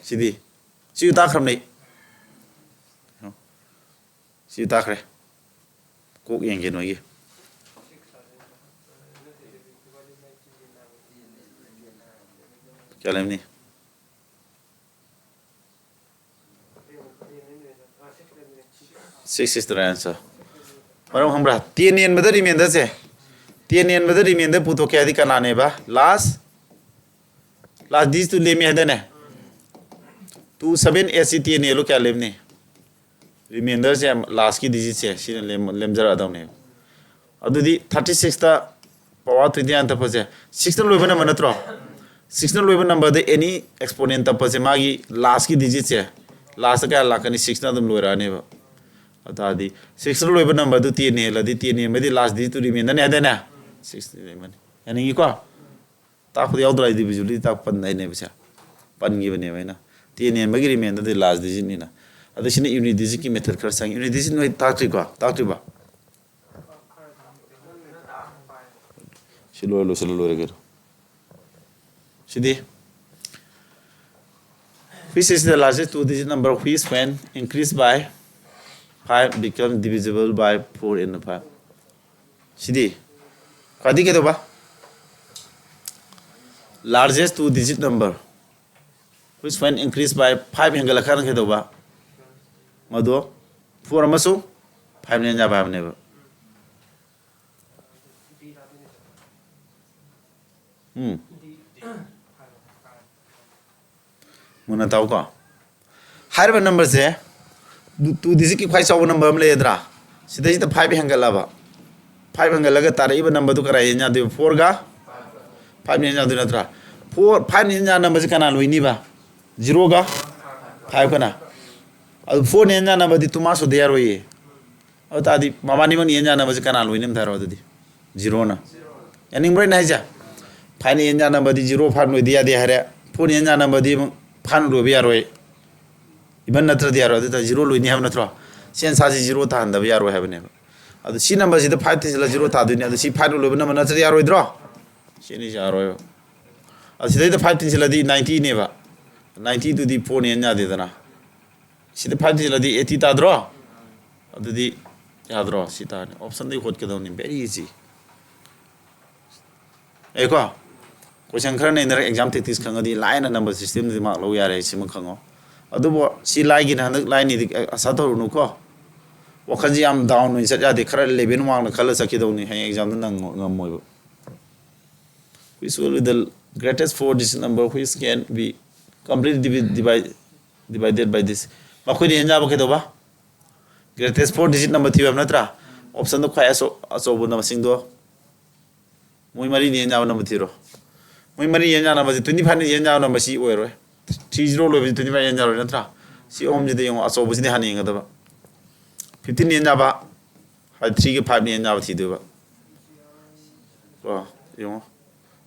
ꯁꯤꯗꯤ꯫ ꯁꯤꯁꯨ ꯇꯥꯛꯈ꯭ꯔꯕꯅꯦ꯫ ꯁꯤꯁꯨ ꯇꯥꯛꯈ꯭ꯔꯦ꯫ ꯀꯣꯛ ꯌꯦꯡꯒꯦ ꯅꯣꯏꯒꯤ꯫ ꯀꯌꯥ ꯂꯩꯔꯝꯅꯤ? Six is the right answer. ꯃꯔꯝ ꯈꯪꯕ꯭ꯔꯥ? Ten ꯌꯦꯟꯕꯗ ꯔꯤꯃꯦꯟꯗꯔꯁꯦ ꯇꯦꯟ ꯌꯦꯟꯕꯗ ꯔꯤꯃꯦꯟꯗꯔ ꯄꯨꯊꯣꯛꯀꯦ ꯍꯥꯏꯗꯤ ꯀꯅꯥꯅꯦꯕ? ꯂꯥꯁ, ꯂꯥꯁ ꯗꯤꯖꯤꯠꯇꯨ ꯂꯦꯝꯃꯤ ꯍꯥꯏꯗꯥꯏꯅꯦ? ꯇꯨ ꯁꯕꯦꯟ ꯑꯦꯠꯁꯤ ꯇꯦꯟ ꯌꯦꯜꯂꯨ, ꯀꯌꯥ ꯂꯦꯝꯅꯤ? ꯔꯤꯃꯦꯟꯗꯔꯁꯦ, ꯂꯥꯁꯀꯤ ꯗꯤꯖꯤꯠꯁꯦ ꯁꯤꯅ ꯂꯦꯝ-, ꯂꯦꯝꯖꯔꯛꯑꯗꯧꯅꯦꯕ꯫ ꯑꯗꯨꯗꯤ ꯊꯥꯔꯇꯤ ꯁꯤꯛꯁꯇ ꯄꯋꯥꯔ ꯇ꯭ꯋꯦꯟꯇꯤ ꯅꯥꯏꯟ ꯇꯞꯄꯁꯦ, ꯁꯤꯛꯁꯅ ꯂꯣꯏꯕ ꯅꯝꯕꯔ ꯅꯠꯇ꯭ꯔꯣ? ꯁꯤꯛꯁꯅ ꯂꯣꯏꯕ ꯅꯝꯕꯔꯗ ꯑꯦꯅꯤ ꯑꯦꯛꯁꯄꯣꯅꯦꯟ ꯇꯞꯄꯁꯦ, ꯃꯥꯒꯤ ꯂꯥꯁꯀꯤ ꯗꯤꯖꯤꯠꯁꯦ, ꯂꯥꯁꯇ ꯀꯌꯥ ꯂꯥꯛꯀꯅꯤ? ꯁꯤꯛꯁꯅ ꯑꯗꯨꯝ ꯂꯣꯏꯔꯛꯑꯅꯦꯕ꯫ ꯑꯗꯨ ꯇꯥꯔꯗꯤ ꯁꯤꯛꯁꯅ ꯂꯣꯏꯕ ꯅꯝꯕꯔꯗꯨ ꯇꯦꯟ ꯍꯦꯜꯂꯗꯤ, ꯇꯦꯟ ꯍꯦꯟꯕꯗꯤ ꯂꯥꯁ ꯗꯤꯖꯤꯠꯇꯨ ꯔꯤꯃꯦꯟꯗꯔꯅꯤ ꯍꯥꯏꯗꯥꯏꯅꯦ? ꯁꯤꯛꯁ ꯂꯦꯝꯃꯅꯤ꯫ ꯌꯥꯅꯤꯡꯉꯤꯀꯣ? ꯇꯥꯛꯄꯗ ꯌꯥꯎꯗ꯭ꯔꯥ? ꯏꯟꯗꯤꯚꯤꯖꯨꯋꯦꯜꯂꯤ ꯇꯥꯛ ꯄꯟꯗꯥꯏꯅꯦꯕꯁꯦ꯫ ꯄꯟꯈꯤꯕꯅꯦꯕ ꯑꯩꯅ꯫ ꯇꯦꯟ ꯍꯦꯟꯕꯒꯤ ꯔꯤꯃꯦꯟꯗꯔꯗꯤ ꯂꯥꯁ ꯗꯤꯖꯤꯠꯅꯤꯅ꯫ ꯑꯗꯣ ꯁꯤꯅ ꯌꯨꯅꯤꯠ ꯗꯤꯖꯤꯠꯀꯤ ꯃꯦꯊꯠ ꯈꯔ ꯆꯪꯉꯤ꯫ ꯌꯨꯅꯤꯠ ꯗꯤꯖꯤꯠ ꯅꯣꯏ ꯇꯥꯛꯇ꯭ꯔꯤꯀꯣ? ꯇꯥꯛꯇ꯭ꯔꯤꯕ? ꯁꯤ ꯂꯣꯏꯔ ꯂꯣꯏꯁꯤꯜꯂ ꯂꯣꯏꯔꯦ ꯀꯩꯅꯣ꯫ ꯁꯤꯗꯤ, which is the largest two digit number which when increased by five become divisible by four and five? ꯁꯤꯗꯤ ꯈ꯭ꯋꯥꯏꯗꯒꯤ ꯀꯩꯗꯧꯕ? Largest two digit number which when increased by five ꯍꯦꯟꯒꯠꯂꯀꯥꯟꯗ ꯀꯩꯗꯧꯕ? ꯃꯗꯣ ꯐꯣꯔ ꯑꯃꯁꯨꯡ ꯐꯥꯏꯚꯅ ꯌꯥꯕ ꯍꯥꯏꯕꯅꯦꯕ꯫ ꯎꯝ꯫ ꯃꯨꯟꯅ ꯇꯥꯎꯀꯣ꯫ ꯍꯥꯏꯔꯤꯕ ꯅꯝꯕꯔꯁꯦ ꯇꯨ ꯗꯤꯖꯤꯠꯀꯤ ꯈ꯭ꯋꯥꯏ ꯆꯥꯎꯕ ꯅꯝꯕꯔ ꯑꯃ ꯂꯩꯔꯗ꯭ꯔꯥ? ꯁꯤꯗꯩꯁꯤꯗ ꯐꯥꯏꯚ ꯍꯦꯟꯒꯠꯂꯕ, ꯐꯥꯏꯚ ꯍꯦꯟꯒꯠꯂꯒ ꯇꯥꯔꯛꯏꯕ ꯅꯝꯕꯔꯗꯨ ꯀꯅꯥ ꯌꯦꯟ ꯌꯥꯗꯣꯏꯕ? ꯐꯣꯔꯒ ꯐꯥꯏꯚꯅ ꯌꯦꯟ ꯌꯥꯗꯣꯏ ꯅꯠꯇ꯭ꯔꯥ? ꯐꯣꯔ, ꯐꯥꯏꯚꯅ ꯌꯦꯟ ꯌꯥꯅꯕꯁꯦ ꯀꯅꯥ ꯂꯣꯏꯅꯤꯕ? ꯖꯤꯔꯣꯒ ꯐꯥꯏꯚꯀꯅ꯫ ꯑꯗꯨ ꯐꯣꯔꯅ ꯌꯦꯟ ꯌꯥꯅꯕꯗꯤ ꯇꯨ ꯃꯥꯁ ꯑꯣꯏꯗ ꯌꯥꯔꯣꯏꯌꯦ꯫ ꯑꯗꯨ ꯇꯥꯔꯗꯤ ꯃꯕꯥꯅꯤꯃꯛꯅ ꯌꯦꯟ ꯌꯥꯅꯕꯁꯦ ꯀꯅꯥ ꯂꯣꯏꯅꯤ ꯑꯝꯇ ꯍꯥꯏꯔꯣ ꯑꯗꯨꯗꯤ? ꯖꯤꯔꯣꯅ꯫ ꯌꯥꯅꯤꯡꯕ꯭ꯔꯣ ꯑꯩꯅ ꯍꯥꯏꯁꯦ? ꯐꯥꯏꯚꯅ ꯌꯦꯟ ꯌꯥꯅꯕꯗꯤ ꯖꯤꯔꯣ ꯐꯥꯏꯚ ꯂꯣꯏꯗ ꯌꯥꯗꯦ ꯍꯥꯏꯔꯦ꯫ ꯐꯣꯔꯅ ꯌꯦꯟ ꯌꯥꯅꯕꯗꯤ ꯑꯃꯨꯛ ꯐꯥꯏꯚꯅ ꯂꯣꯏꯕ ꯌꯥꯔꯣꯏ꯫ ꯏꯚꯟ ꯅꯠꯇ꯭ꯔꯗꯤ ꯌꯥꯔꯣꯏ꯫ ꯑꯗꯨ ꯇꯥꯔꯗꯤ ꯖꯤꯔꯣ ꯂꯣꯏꯅꯤ ꯍꯥꯏꯕ ꯅꯠꯇ꯭ꯔꯣ? ꯁꯤ ꯑꯦꯟꯁꯥꯔꯁꯤ ꯖꯤꯔꯣ ꯇꯥꯍꯟꯗꯕ ꯌꯥꯔꯣꯏ ꯍꯥꯏꯕꯅꯦꯕ꯫ ꯑꯗꯨ ꯁꯤ ꯅꯝꯕꯔꯁꯤꯗ ꯐꯥꯏꯚ ꯊꯤꯖꯤꯜꯂ ꯖꯤꯔꯣ ꯇꯥꯗꯣꯏꯅꯦ꯫ ꯑꯗꯨ ꯁꯤ ꯐꯥꯏꯚꯅ ꯂꯣꯏꯕ ꯅꯝꯕꯔ ꯅꯠꯇ꯭ꯔꯗꯤ ꯌꯥꯔꯣꯏꯗ꯭ꯔꯣ? ꯁꯤ ꯑꯅꯤꯁꯤ ꯌꯥꯔꯣꯏꯕ꯫ ꯑꯗꯨ ꯁꯤꯗꯩꯗ ꯐꯥꯏꯚ ꯊꯤꯖꯤꯜꯂꯗꯤ ꯅꯥꯏꯟꯇꯤꯅꯦꯕ꯫ ꯅꯥꯏꯟꯇꯤꯗꯨꯗꯤ ꯐꯣꯔꯅ ꯌꯦꯟ ꯌꯥꯗꯦꯗꯅ꯫ ꯁꯤꯗ ꯐꯥꯏꯚ ꯊꯤꯖꯤꯜꯂꯗꯤ ꯑꯩꯠꯇꯤ ꯇꯥꯗ꯭ꯔꯣ? ꯑꯗꯨꯗꯤ ꯌꯥꯗ꯭ꯔꯣ? ꯁꯤ ꯇꯥꯔꯅꯤ꯫ ꯑꯣꯞꯁꯟꯗꯒꯤ ꯍꯣꯠꯀꯗꯧꯅꯤ꯫ Very easy꯫ ꯑꯦꯀꯣ, ꯀꯣꯏꯁꯟ ꯈꯔ ꯅꯩꯅꯔꯒ ꯑꯦꯛꯖꯥꯝ ꯇꯦꯛꯇꯤꯛꯁ ꯈꯪꯉꯗꯤ ꯂꯥꯏꯅ ꯅꯝꯕꯔ ꯁꯤꯁꯇꯦꯝꯗꯗꯤ ꯃꯥꯔꯛ ꯂꯧ ꯌꯥꯔꯦ, ꯁꯤꯃ ꯈꯪꯉꯣ꯫ ꯑꯗꯨꯕꯨ ꯁꯤ ꯂꯥꯏꯒꯤꯅ ꯍꯟꯗꯛ ꯂꯥꯏꯅꯤꯗꯤ ꯑꯁꯥ ꯇꯧꯔꯨꯅꯨꯀꯣ꯫ ꯋꯥꯈꯜꯁꯤ ꯌꯥꯝ down ꯑꯣꯏꯅ ꯆꯠ ꯌꯥꯗꯦ, ꯈꯔ level ꯋꯥꯡꯅ ꯈꯜꯂ ꯆꯠꯀꯗꯧꯅꯤ, ꯍꯌꯦꯡ examꯗ ꯅꯪ ꯉꯝꯃꯣꯏꯕ꯫ Which will be the greatest four digit number which can be completely divi- divide- divided by this? ꯃꯈꯣꯏꯅ ꯌꯦꯟ ꯌꯥꯕ ꯀꯩꯗꯧꯕ? Greatest four digit number ꯊꯤꯕ ꯍꯥꯏꯕ ꯅꯠꯇ꯭ꯔꯥ? Optionꯗ ꯈ꯭ꯋꯥꯏ ꯑꯆꯧ- ꯑꯆꯧꯕ ꯃꯁꯤꯡꯗꯣ ꯃꯣꯏ ꯃꯔꯤꯅ ꯌꯦꯟ ꯌꯥꯕ number ꯊꯤꯔꯣ꯫ ꯃꯣꯏ ꯃꯔꯤ ꯌꯦꯟ ꯌꯥꯕ numberꯁꯤ twenty fiveꯅ ꯌꯦꯟ ꯌꯥꯕ number ꯁꯤ ꯑꯣꯏꯔꯣꯏ꯫ Three zero ꯂꯣꯏꯕꯁꯤ twenty five ꯌꯦꯟ ꯌꯥꯔꯣꯏ ꯅꯠꯇ꯭ꯔꯥ? ꯁꯤ ꯑꯍꯨꯝꯁꯤꯗ ꯌꯦꯡꯉꯣ, ꯑꯆꯧꯕꯁꯤꯗꯤ ꯍꯥꯟꯅ ꯌꯦꯡꯒꯗꯕ꯫ Fifteen ꯌꯦꯟ ꯌꯥꯕ ꯍꯥꯏ, threeꯒ fiveꯅ ꯌꯦꯟ ꯌꯥꯕ ꯊꯤꯗꯣꯏꯕ꯫ ꯀꯣ, ꯌꯦꯡꯉꯣ꯫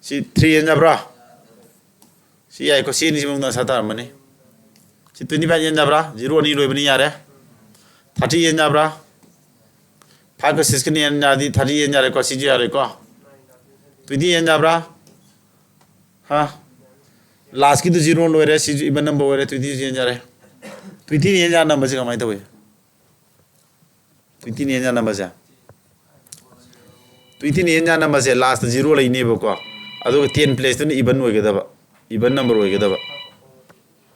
ꯁꯤ three ꯌꯦꯟ ꯌꯥꯕ꯭ꯔꯥ? ꯁꯤ ꯌꯥꯏꯀꯣ, ꯁꯤ ꯑꯅꯤꯁꯤ ꯃꯅꯨꯡꯗ ꯁꯥ ꯇꯥꯔꯝꯃꯅꯤ꯫ ꯁꯤ twenty five ꯌꯦꯟ ꯌꯥꯕ꯭ꯔꯥ? Zero ꯑꯅꯤ ꯂꯣꯏꯕꯅꯤ, ꯌꯥꯔꯦ꯫ Thirty ꯌꯦꯟ ꯌꯥꯕ꯭ꯔꯥ? Fiveꯀ sixꯀꯅ ꯌꯦꯟ ꯌꯥꯔꯗꯤ thirty ꯌꯦꯟ ꯌꯥꯔꯦꯀꯣ, ꯁꯤꯁꯨ ꯌꯥꯔꯦꯀꯣ꯫ Twenty ꯌꯦꯟ ꯌꯥꯕ꯭ꯔꯥ? ꯍꯥ? Lastꯀꯤꯗꯨ zero ꯂꯣꯏꯔꯦ, ꯁꯤꯁꯨ even number ꯑꯣꯏꯔꯦ, twenty ꯌꯦꯟ ꯌꯥꯔꯦ꯫ Twenty ꯌꯦꯟ ꯌꯥ numberꯁꯤ ꯀꯃꯥꯏꯅ ꯇꯧꯏ? Twenty ꯌꯦꯟ ꯌꯥ numberꯁꯦ, twenty ꯌꯦꯟ ꯌꯥ numberꯁꯦ lastꯇ zero ꯂꯩꯅꯦꯕꯀꯣ, ꯑꯗꯨꯒ ten placeꯇꯨꯅ even ꯑꯣꯏꯒꯗꯕ, even number ꯑꯣꯏꯒꯗꯕ꯫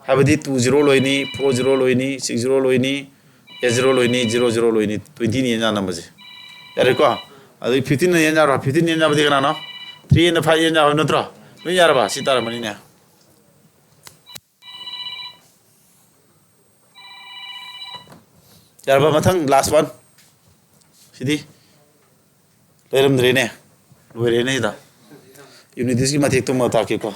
ꯍꯥꯏꯕꯗꯤ two zero ꯂꯣꯏꯅꯤ, four zero ꯂꯣꯏꯅꯤ, six zero ꯂꯣꯏꯅꯤ, eight zero ꯂꯣꯏꯅꯤ, zero zero ꯂꯣꯏꯅꯤ, twenty ꯌꯦꯟ ꯌꯥ numberꯁꯦ꯫ ꯌꯥꯔꯦꯀꯣ? ꯑꯗꯨꯗꯤ fifteen ꯌꯦꯟ ꯌꯥꯔꯣ? Fifteen ꯌꯦꯟ ꯌꯥꯕꯗꯤ ꯀꯅꯥꯅꯣ? Three ꯑꯦꯟ five ꯌꯦꯟ ꯌꯥꯕ ꯅꯠꯇ꯭ꯔꯣ? ꯂꯣꯏ ꯌꯥꯔꯕ? ꯁꯤ ꯇꯥꯔꯝꯃꯅꯤꯅꯦ꯫ ꯌꯥꯔꯕ? ꯃꯊꯪ last one꯫ ꯁꯤꯗꯤ ꯂꯩꯔꯝꯗ꯭ꯔꯦꯅꯦ꯫ ꯂꯣꯏꯔꯦꯅꯦ ꯁꯤꯗ꯫ Unit digitꯀꯤ ꯃꯇꯦꯛꯇꯨꯃ ꯇꯥꯛꯀꯦꯀꯣ꯫